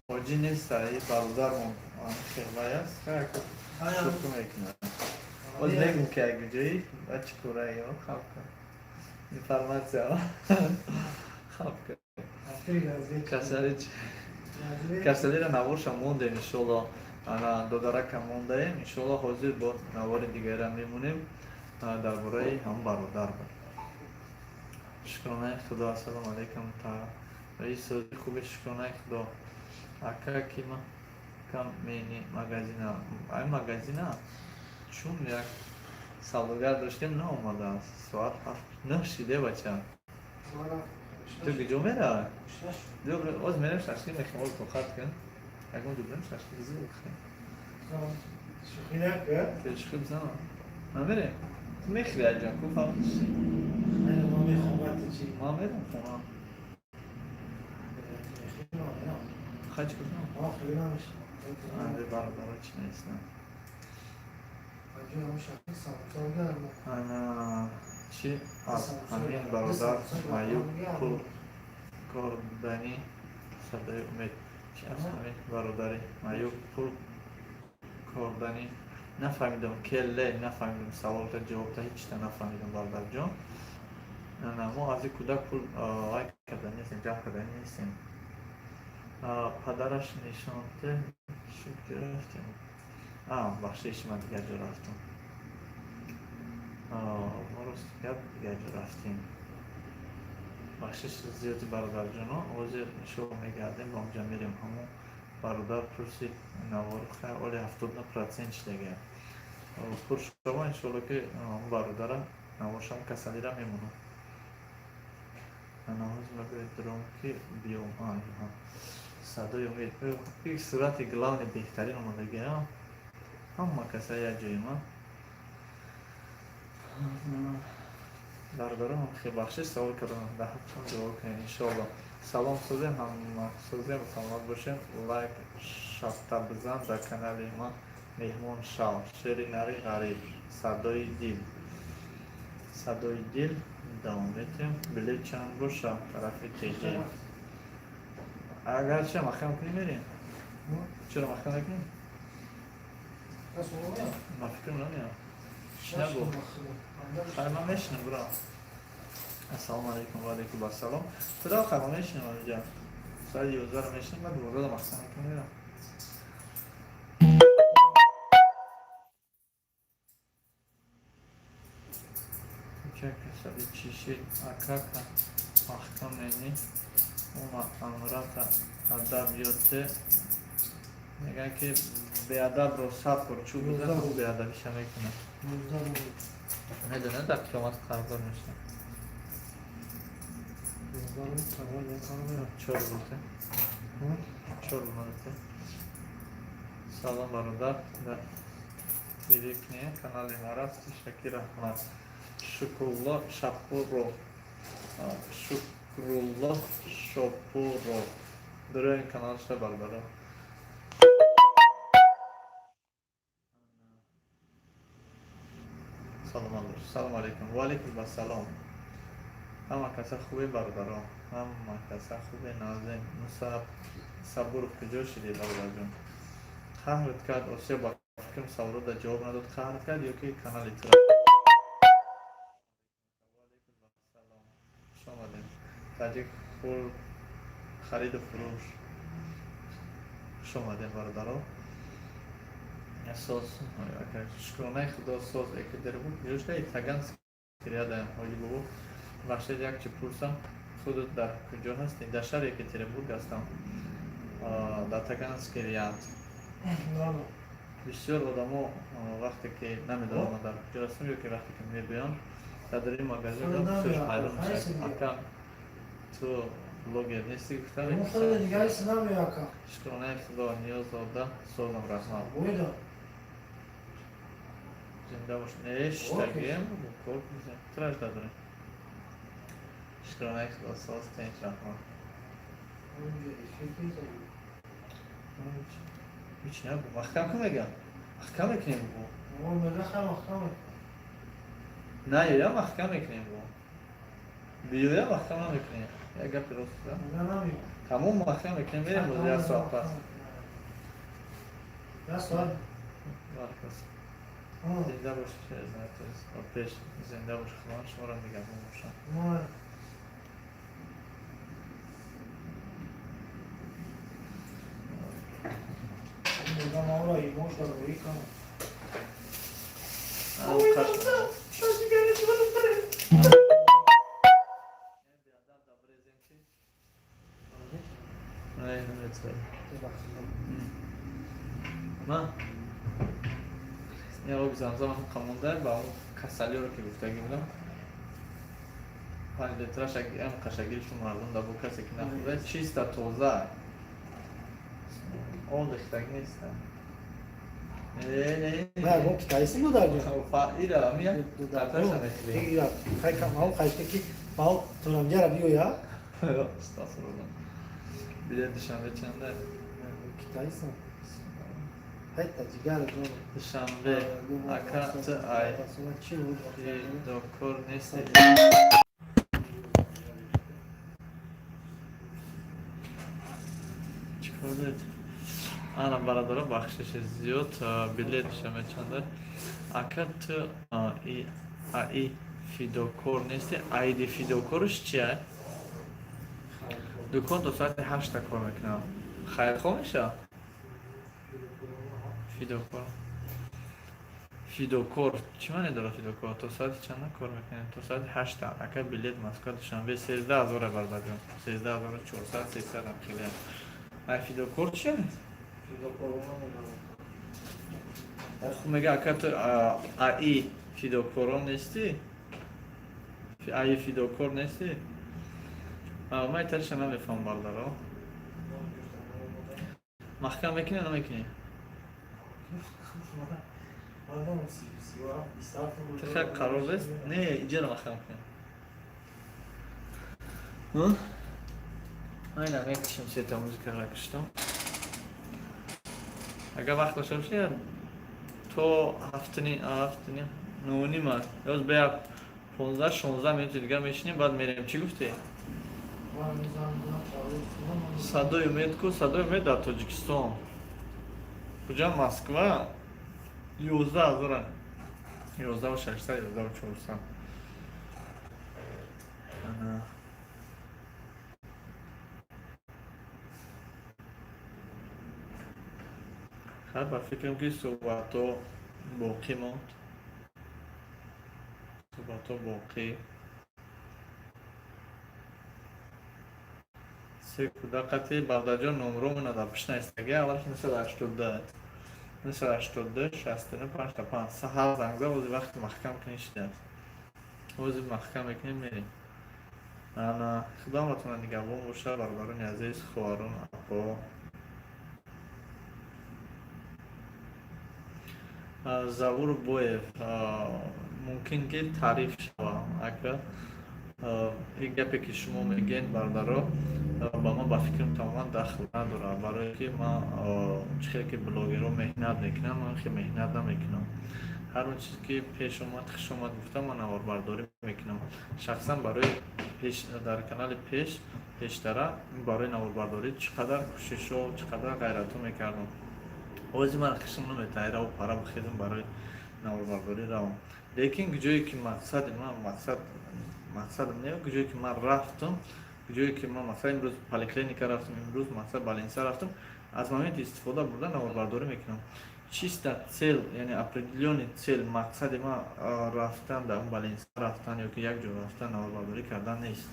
[SPEAKER 1] Ҳоҷӣ неста, и бародармон хелвай аст. Шӯхӣ мекунад. Боз мегум, ки як ҷои ба чӣ кораё хавка. Информация. Хавка. Касали касалиро наворша мондем, иншолло. Ана, додарака мондаем, иншолло, ҳозир бо навори дигарам мемонем дар бораи ҳам бародар буд. Шукронаи Худо, ассалому алайкум, та раис, сози хуби, шукронаи Худо. Ака, ки ма кам мени магазина, ай магазина чун як савдогар доштем, наомадааст. Соат 7 9 шиде, бача. Ту куҷо меравӣ? Оз мерем, шашлик мехӯрем, оз тоқат кун. Ягон ҷо бирем, шашлик зуд бихӯрем. Шӯхӣ бизанам. Намерем? Ту мехӯри, аҷон, ку фаҳмиши? Ман мерам хона. Хач кунам? Анде бародаро чӣ нестам. Ана, чӣ аз ҳамин бародар маъюб пул кордани садои умед, чӣ аз ҳамин бародари маъюб пул кордани, нафаҳмидам, келле, нафаҳмидам саволта, ҷавобта, ҳечта нафаҳмидам, бародарҷон. Ана, мо аз ин кӯдак пул лайк карда нестем, ҷамъ карда нестем. Падараш нишонте шуд, ки рафтем. Бахшиш, ман дигар ҷо рафтам. Мо, рост гап, дигар ҷо рафтем. Бахшиш зиёди, бародарҷоно. Ҳозир иншоалло мегардем, ба онҷа мерем. Ҳамон бародар пурсид навор, хайр, оли 79% шидага. Пур шава, иншоалло, ки ҳамон бародара наворшам касалира мемонад. Ана, ҳозир мебояд дуром, ки биём. Садои умед, сурати главный беҳтарин омадагиам, ҳама каса як ҷоима. Бародарам, хел бахшиш, савол кардам, даҳатон ҷавоб кунед, иншоалло. Салом, созем ҳама, созем, саломат бошем. Лайк шафта бизан, дар канали ман меҳмон шав. Шери нари ғариб, садои дил, садои дил. Давом метиҳем. Билет чанд боша тарафи теҷи? Агарча маҳкам кунӣ, мерем. Чаро маҳкам накунем? Ма фикр намеям. Нагу, хай, ман мешинам, бро. Ассалому алайкум. Ва алайкум ассалом. Туда хай, ман мешинам инҷа, соати 11-ро мешинам, баъд 12-ро маҳкам мекунем, мерам. Куча касали чишид, акака маҳкам мени ума амрата адаб ёте. Мегӯянд, ки беадабро сад бор чӯб бизан, ӯ беадабиша мекунад. Медонад, дар қиёмат қарздор мешавад. Чор рубл, 4 рубл надоте. Салом, бародар, дар кне канали мара. Шакир, раҳмат. Шукрулло Шапуров, Шукрулло Шопуров, дурои каналша, бародаро. Саломат бош. Салому алайкум. Ва алайкум ассалом. Ҳама каса хубе, бародаро? Ҳама каса хубе, назем. Мусаб Сабуров, куҷо шидӣ, бародарҷон? Қаҳрат кард Осиё, ба фикрам, саволода ҷавоб надод, қаҳрат кард ё ки канали тура. Хуш омадем. Таҷик хур хариду фурӯш, хуш омадем, бародаро. Соз, шукронаи Худо, соз. Екатеринбург куҷо? Таганский рядом. Ҳоҷи бобо, бахшед, як чи пурсам: худат дар куҷо ҳастӣ? Дар шаҳри Екатеринбург ҳастам, дар Таганский ряд. Бисёр одамо вақте ки намедонам ман дар куҷо ҳастам ё ки вақте ки мебиён дар дари магазин, бисёр ҳайрон мешавад: ака, ту блогер нестӣ? Гуфтам, шукронаи Худо, Ниёзода, созам, раҳмат, зинда бош. Не, штагем кор траж дадорем. Шукронаи Худо, соз, тинч, раҳмат. Ҳеч набу. Маҳкам кун, мегам, маҳкам мекунем бу. На, ё маҳкам мекунем бу, биёя, маҳкам намекунем. Як гапи рост, тамом, маҳкам мекунем, мерем боз як соат пас. Баракас, зинда бош, пеш, зинда бош. Худованд шуморо нигаҳбон бошад. Ма я оби замзам қамонда ба он касалиро, ки гуфтагӣ будам, 5 литраш ам қаша гирифту мардум да бо касе ки нахӯрда, чиста, тоза, об рехтагӣ неста.
[SPEAKER 4] Не, гон китайси буд дар ҷо.
[SPEAKER 1] Ира мия қатраша мехӯрӣ.
[SPEAKER 4] Ира, хай кам мал хайшта ки мал торамҷара биёя.
[SPEAKER 1] Астағфируллоҳ. Билет Душанбе чанда?
[SPEAKER 4] Китайси. Хайта ҷигар ҷон.
[SPEAKER 1] Душанбе, ака, ту ай фидокор нести? Чӣ кор доред? Ана, бародаро, бахшиши зиёд. Билет Душанбе чанда? Ака, ту аи фидокор нести? Аиди фидокорш чия? Дукон то соати 8-та кор мекунам. Хайрхоҳ меша фидокор. Фидокор чӣ маъне дорад? Фидокор то соати чанда кор мекунем? То соати 8-та. Ака, билет Москва Душанбе 13 0-а, бародарҷон, 13 400, 300 ам хеле. Ай фидокор чия? Хуб, мега, ака, ту аи фидокорон нестӣ? Аи фидокор нестӣ? Ман итариша намефаҳмам, бародаро. Маҳкам мекунӣ, намекунӣ? Тихак қарор нест. Не, иҷара маҳкам кунем. Айна мекушем, сета музикаро куштам. Агар вақт дошта бошӣ, то ҳафтни, ҳафтни, нӯҳним аст. Ёз ба як 15-16 минути дигар мешинем, баъд мерем. Чӣ гуфтӣ? Садои умед ку? Садои умед дар Тоҷикистон. Куҷа? Москва 11 ҳазора. 11 600, 11 400. Ана. Хайр, ба фикрам, ки суҳбатҳо боқӣ монд. Суҳбатҳо боқӣ. Се кӯдакати Бавдаҷон номромона дар пушт наистагӣ. Аввалаш 982, 982 69 55. Саҳар занг зад, ози вақти маҳкам кунӣ шидааст. Ози маҳкам мекунем, мерем. Ана, Худо ҳаматона нигаҳбон боша, бародарони азиз, хоҳарон, апо. Завур Боев, мумкин ки таъриф шавам, ака. Ин гапе ки шумо мегӯед, бародаро, ба ман, ба фикрам, тамоман дахл надорад, барое ки ман чӣ хеле ки блогерҳо меҳнат мекунам, ман хеле меҳнат намекунам. Ҳар он чизе ки пеш омад, хуш омад гуфтам, ман наворбардорӣ мекунам. Шахсан барои пеш дар канали пеш пештара барои наворбардорӣ чӣ қадар кӯшишҳо, чӣ қадар ғайратҳо мекардам. Ози ман хушам наметавад раву пара бихезам, барои наворбардорӣ равам. Лекин ҷое ки мақсади ман, мақсад, мақсадам не, ҷое ки ман рафтам, ҷое ки ман, масалан, имрӯз поликлиника рафтам, имрӯз, масалан, больница рафтам, аз моменти истифода бурда наворбардорӣ мекунам. Чисто цель, яъне определённый цель, мақсади ман рафтан дар он больница рафтан ё ки як ҷо рафтан наворбардорӣ кардан нест.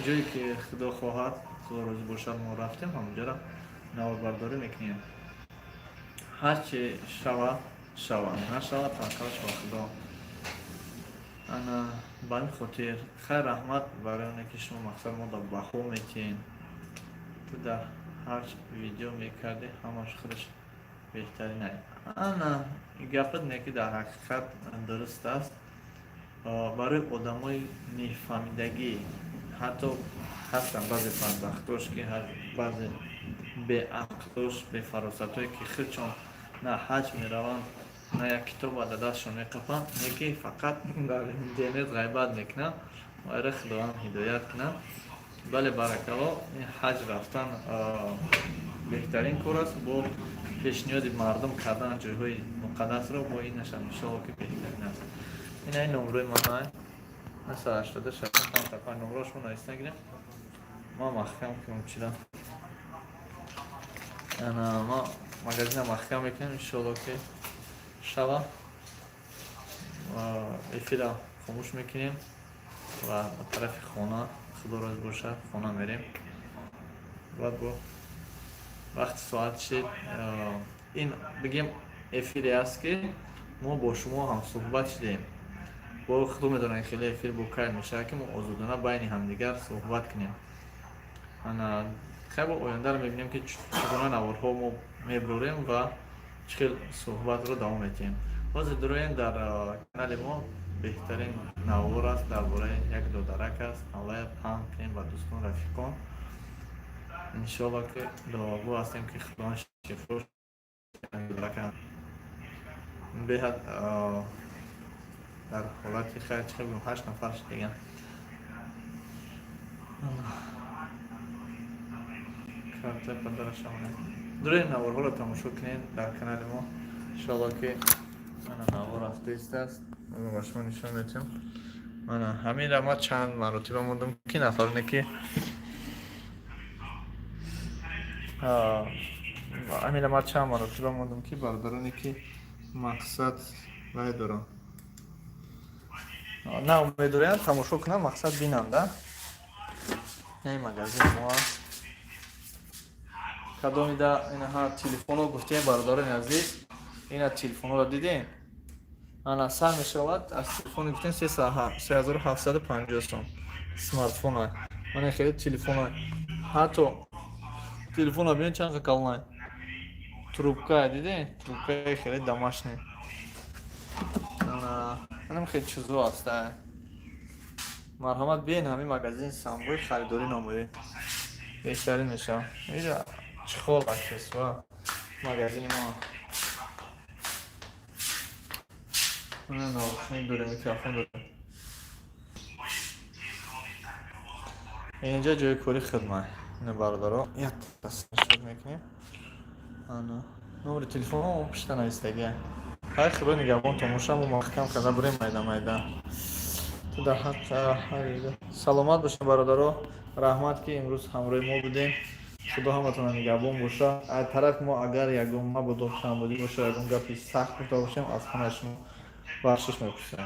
[SPEAKER 1] Ҷое ки Худо хоҳад, Худо розӣ бошад, мо рафтем, ҳамонҷоро наворбардорӣ мекунем. Ҳарчи шава, шава, нашава, таваккалш ба Худо. Ана, ба ҳамин хотир, хайр, раҳмат барои оне ки шумо, мақсад, мо дар баҳо метиҳем. Ту дар ҳар видео мекардӣ, ҳамаш худаш беҳтарин. Ана, гапат не ки дар ҳақиқат дуруст аст. Барои одамои мефаҳмидагӣ ҳатто ҳастанд баъзе бадбахтош, ки баъзе беақлош, бефаросатое, ки худшон на ҳаҷ мераванд, на як китоба дар дастшон меқапанд, не ки фақат дар интернет ғайбат мекунанд. Вайра Худованд ҳидоят кунад. Бале, баракалло, ин ҳаҷ рафтан беҳтарин кор аст. Бо пешниҳоди мардум кардан ҷойҳои муқаддасро бо ин наша, иншоалло, ки беҳтарин аст. Ина, ин номрои ман 982 65. Номрошмо нависта гирем, ман маҳкам кунам чира. Ана, ма магазина маҳкам мекунем, иншоалло, ки шава эфира хомӯш мекунем ва ба тарафи хона, Худо розӣ бошад, хона мерем. Баъд бо вақти соат шид, ин бигем эфире аст, ки мо бо шумо ҳамсӯҳбат шудем. Бо Худо медонад, хеле эфир бо кай мешавад, ки мо озодона байни ҳамдигар суҳбат кунем. Ана, хайр, бо ояндаро мебинем, ки чӣ гуна наворҳо мо мебурем ва чӣ хел суҳбатро давом медиҳем. Ҳозир дуроем дар канали мо, беҳтарин навор аст, дар бораи як додарак аст. Аллая паҳн кунем ба дӯстон, рафиқон. Иншоалло, ки дуогӯ ҳастем, ки Худованд шифо додарака беҳад дар ҳолати хайр. Чӣ хел бигӯм, ҳашт нафар диган карта падарашамона. Дурои наворҳоро тамошо кунед дар канали мо, иншоалло, ки мана навор рафтаистааст, ба шумо нишон медиҳам. Мана, ҳаминра ма чанд маротиба мондам, ки нафароне ки ҳаминра ма чанд маротиба мондам, ки бародароне ки мақсад вай дорам, на умедориянд, тамошо кунанд, мақсад бинанда. Ин магазини мо аст. Кадомида инаҳа телефонро гуфтем, бародарони азиз, ина телефонҳоро дидем. Ана, сар мешавад аз телефони, гуфтем, 3750 сом смартфона. Мана, хеле телефона, ҳатто телефона бинед, чанд қа калонай. Трубка дидем, трубкаи хеле домашний. Анам хеле чизо аста. Марҳамат, биен ҳамин магазин Самбои, харидорӣ намоед. Беҳтарин мешавад. Иҷа чехол, аксессуар, магазини мо. Наушник дорем, микрофон дорем. Инҷа ҷои кори хидмат. Ина, бародаро, як тасвир мекунем. Ана номери телефон пишта навистагия. Ҳай, худо нигаҳбон, томоша мо маҳкам карда бурем, майда майда. Ту дар ҳақ саломат бошед, бародаро. Раҳмат, ки имрӯз ҳамроҳи мо будем. Худо ҳаматона нигаҳбон боша. Аз тарафи мо агар ягон мабодо камбудӣ боша, ягон гапи сахт гуфта бошем, аз ҳамаи шумо бахшиш мепурсем.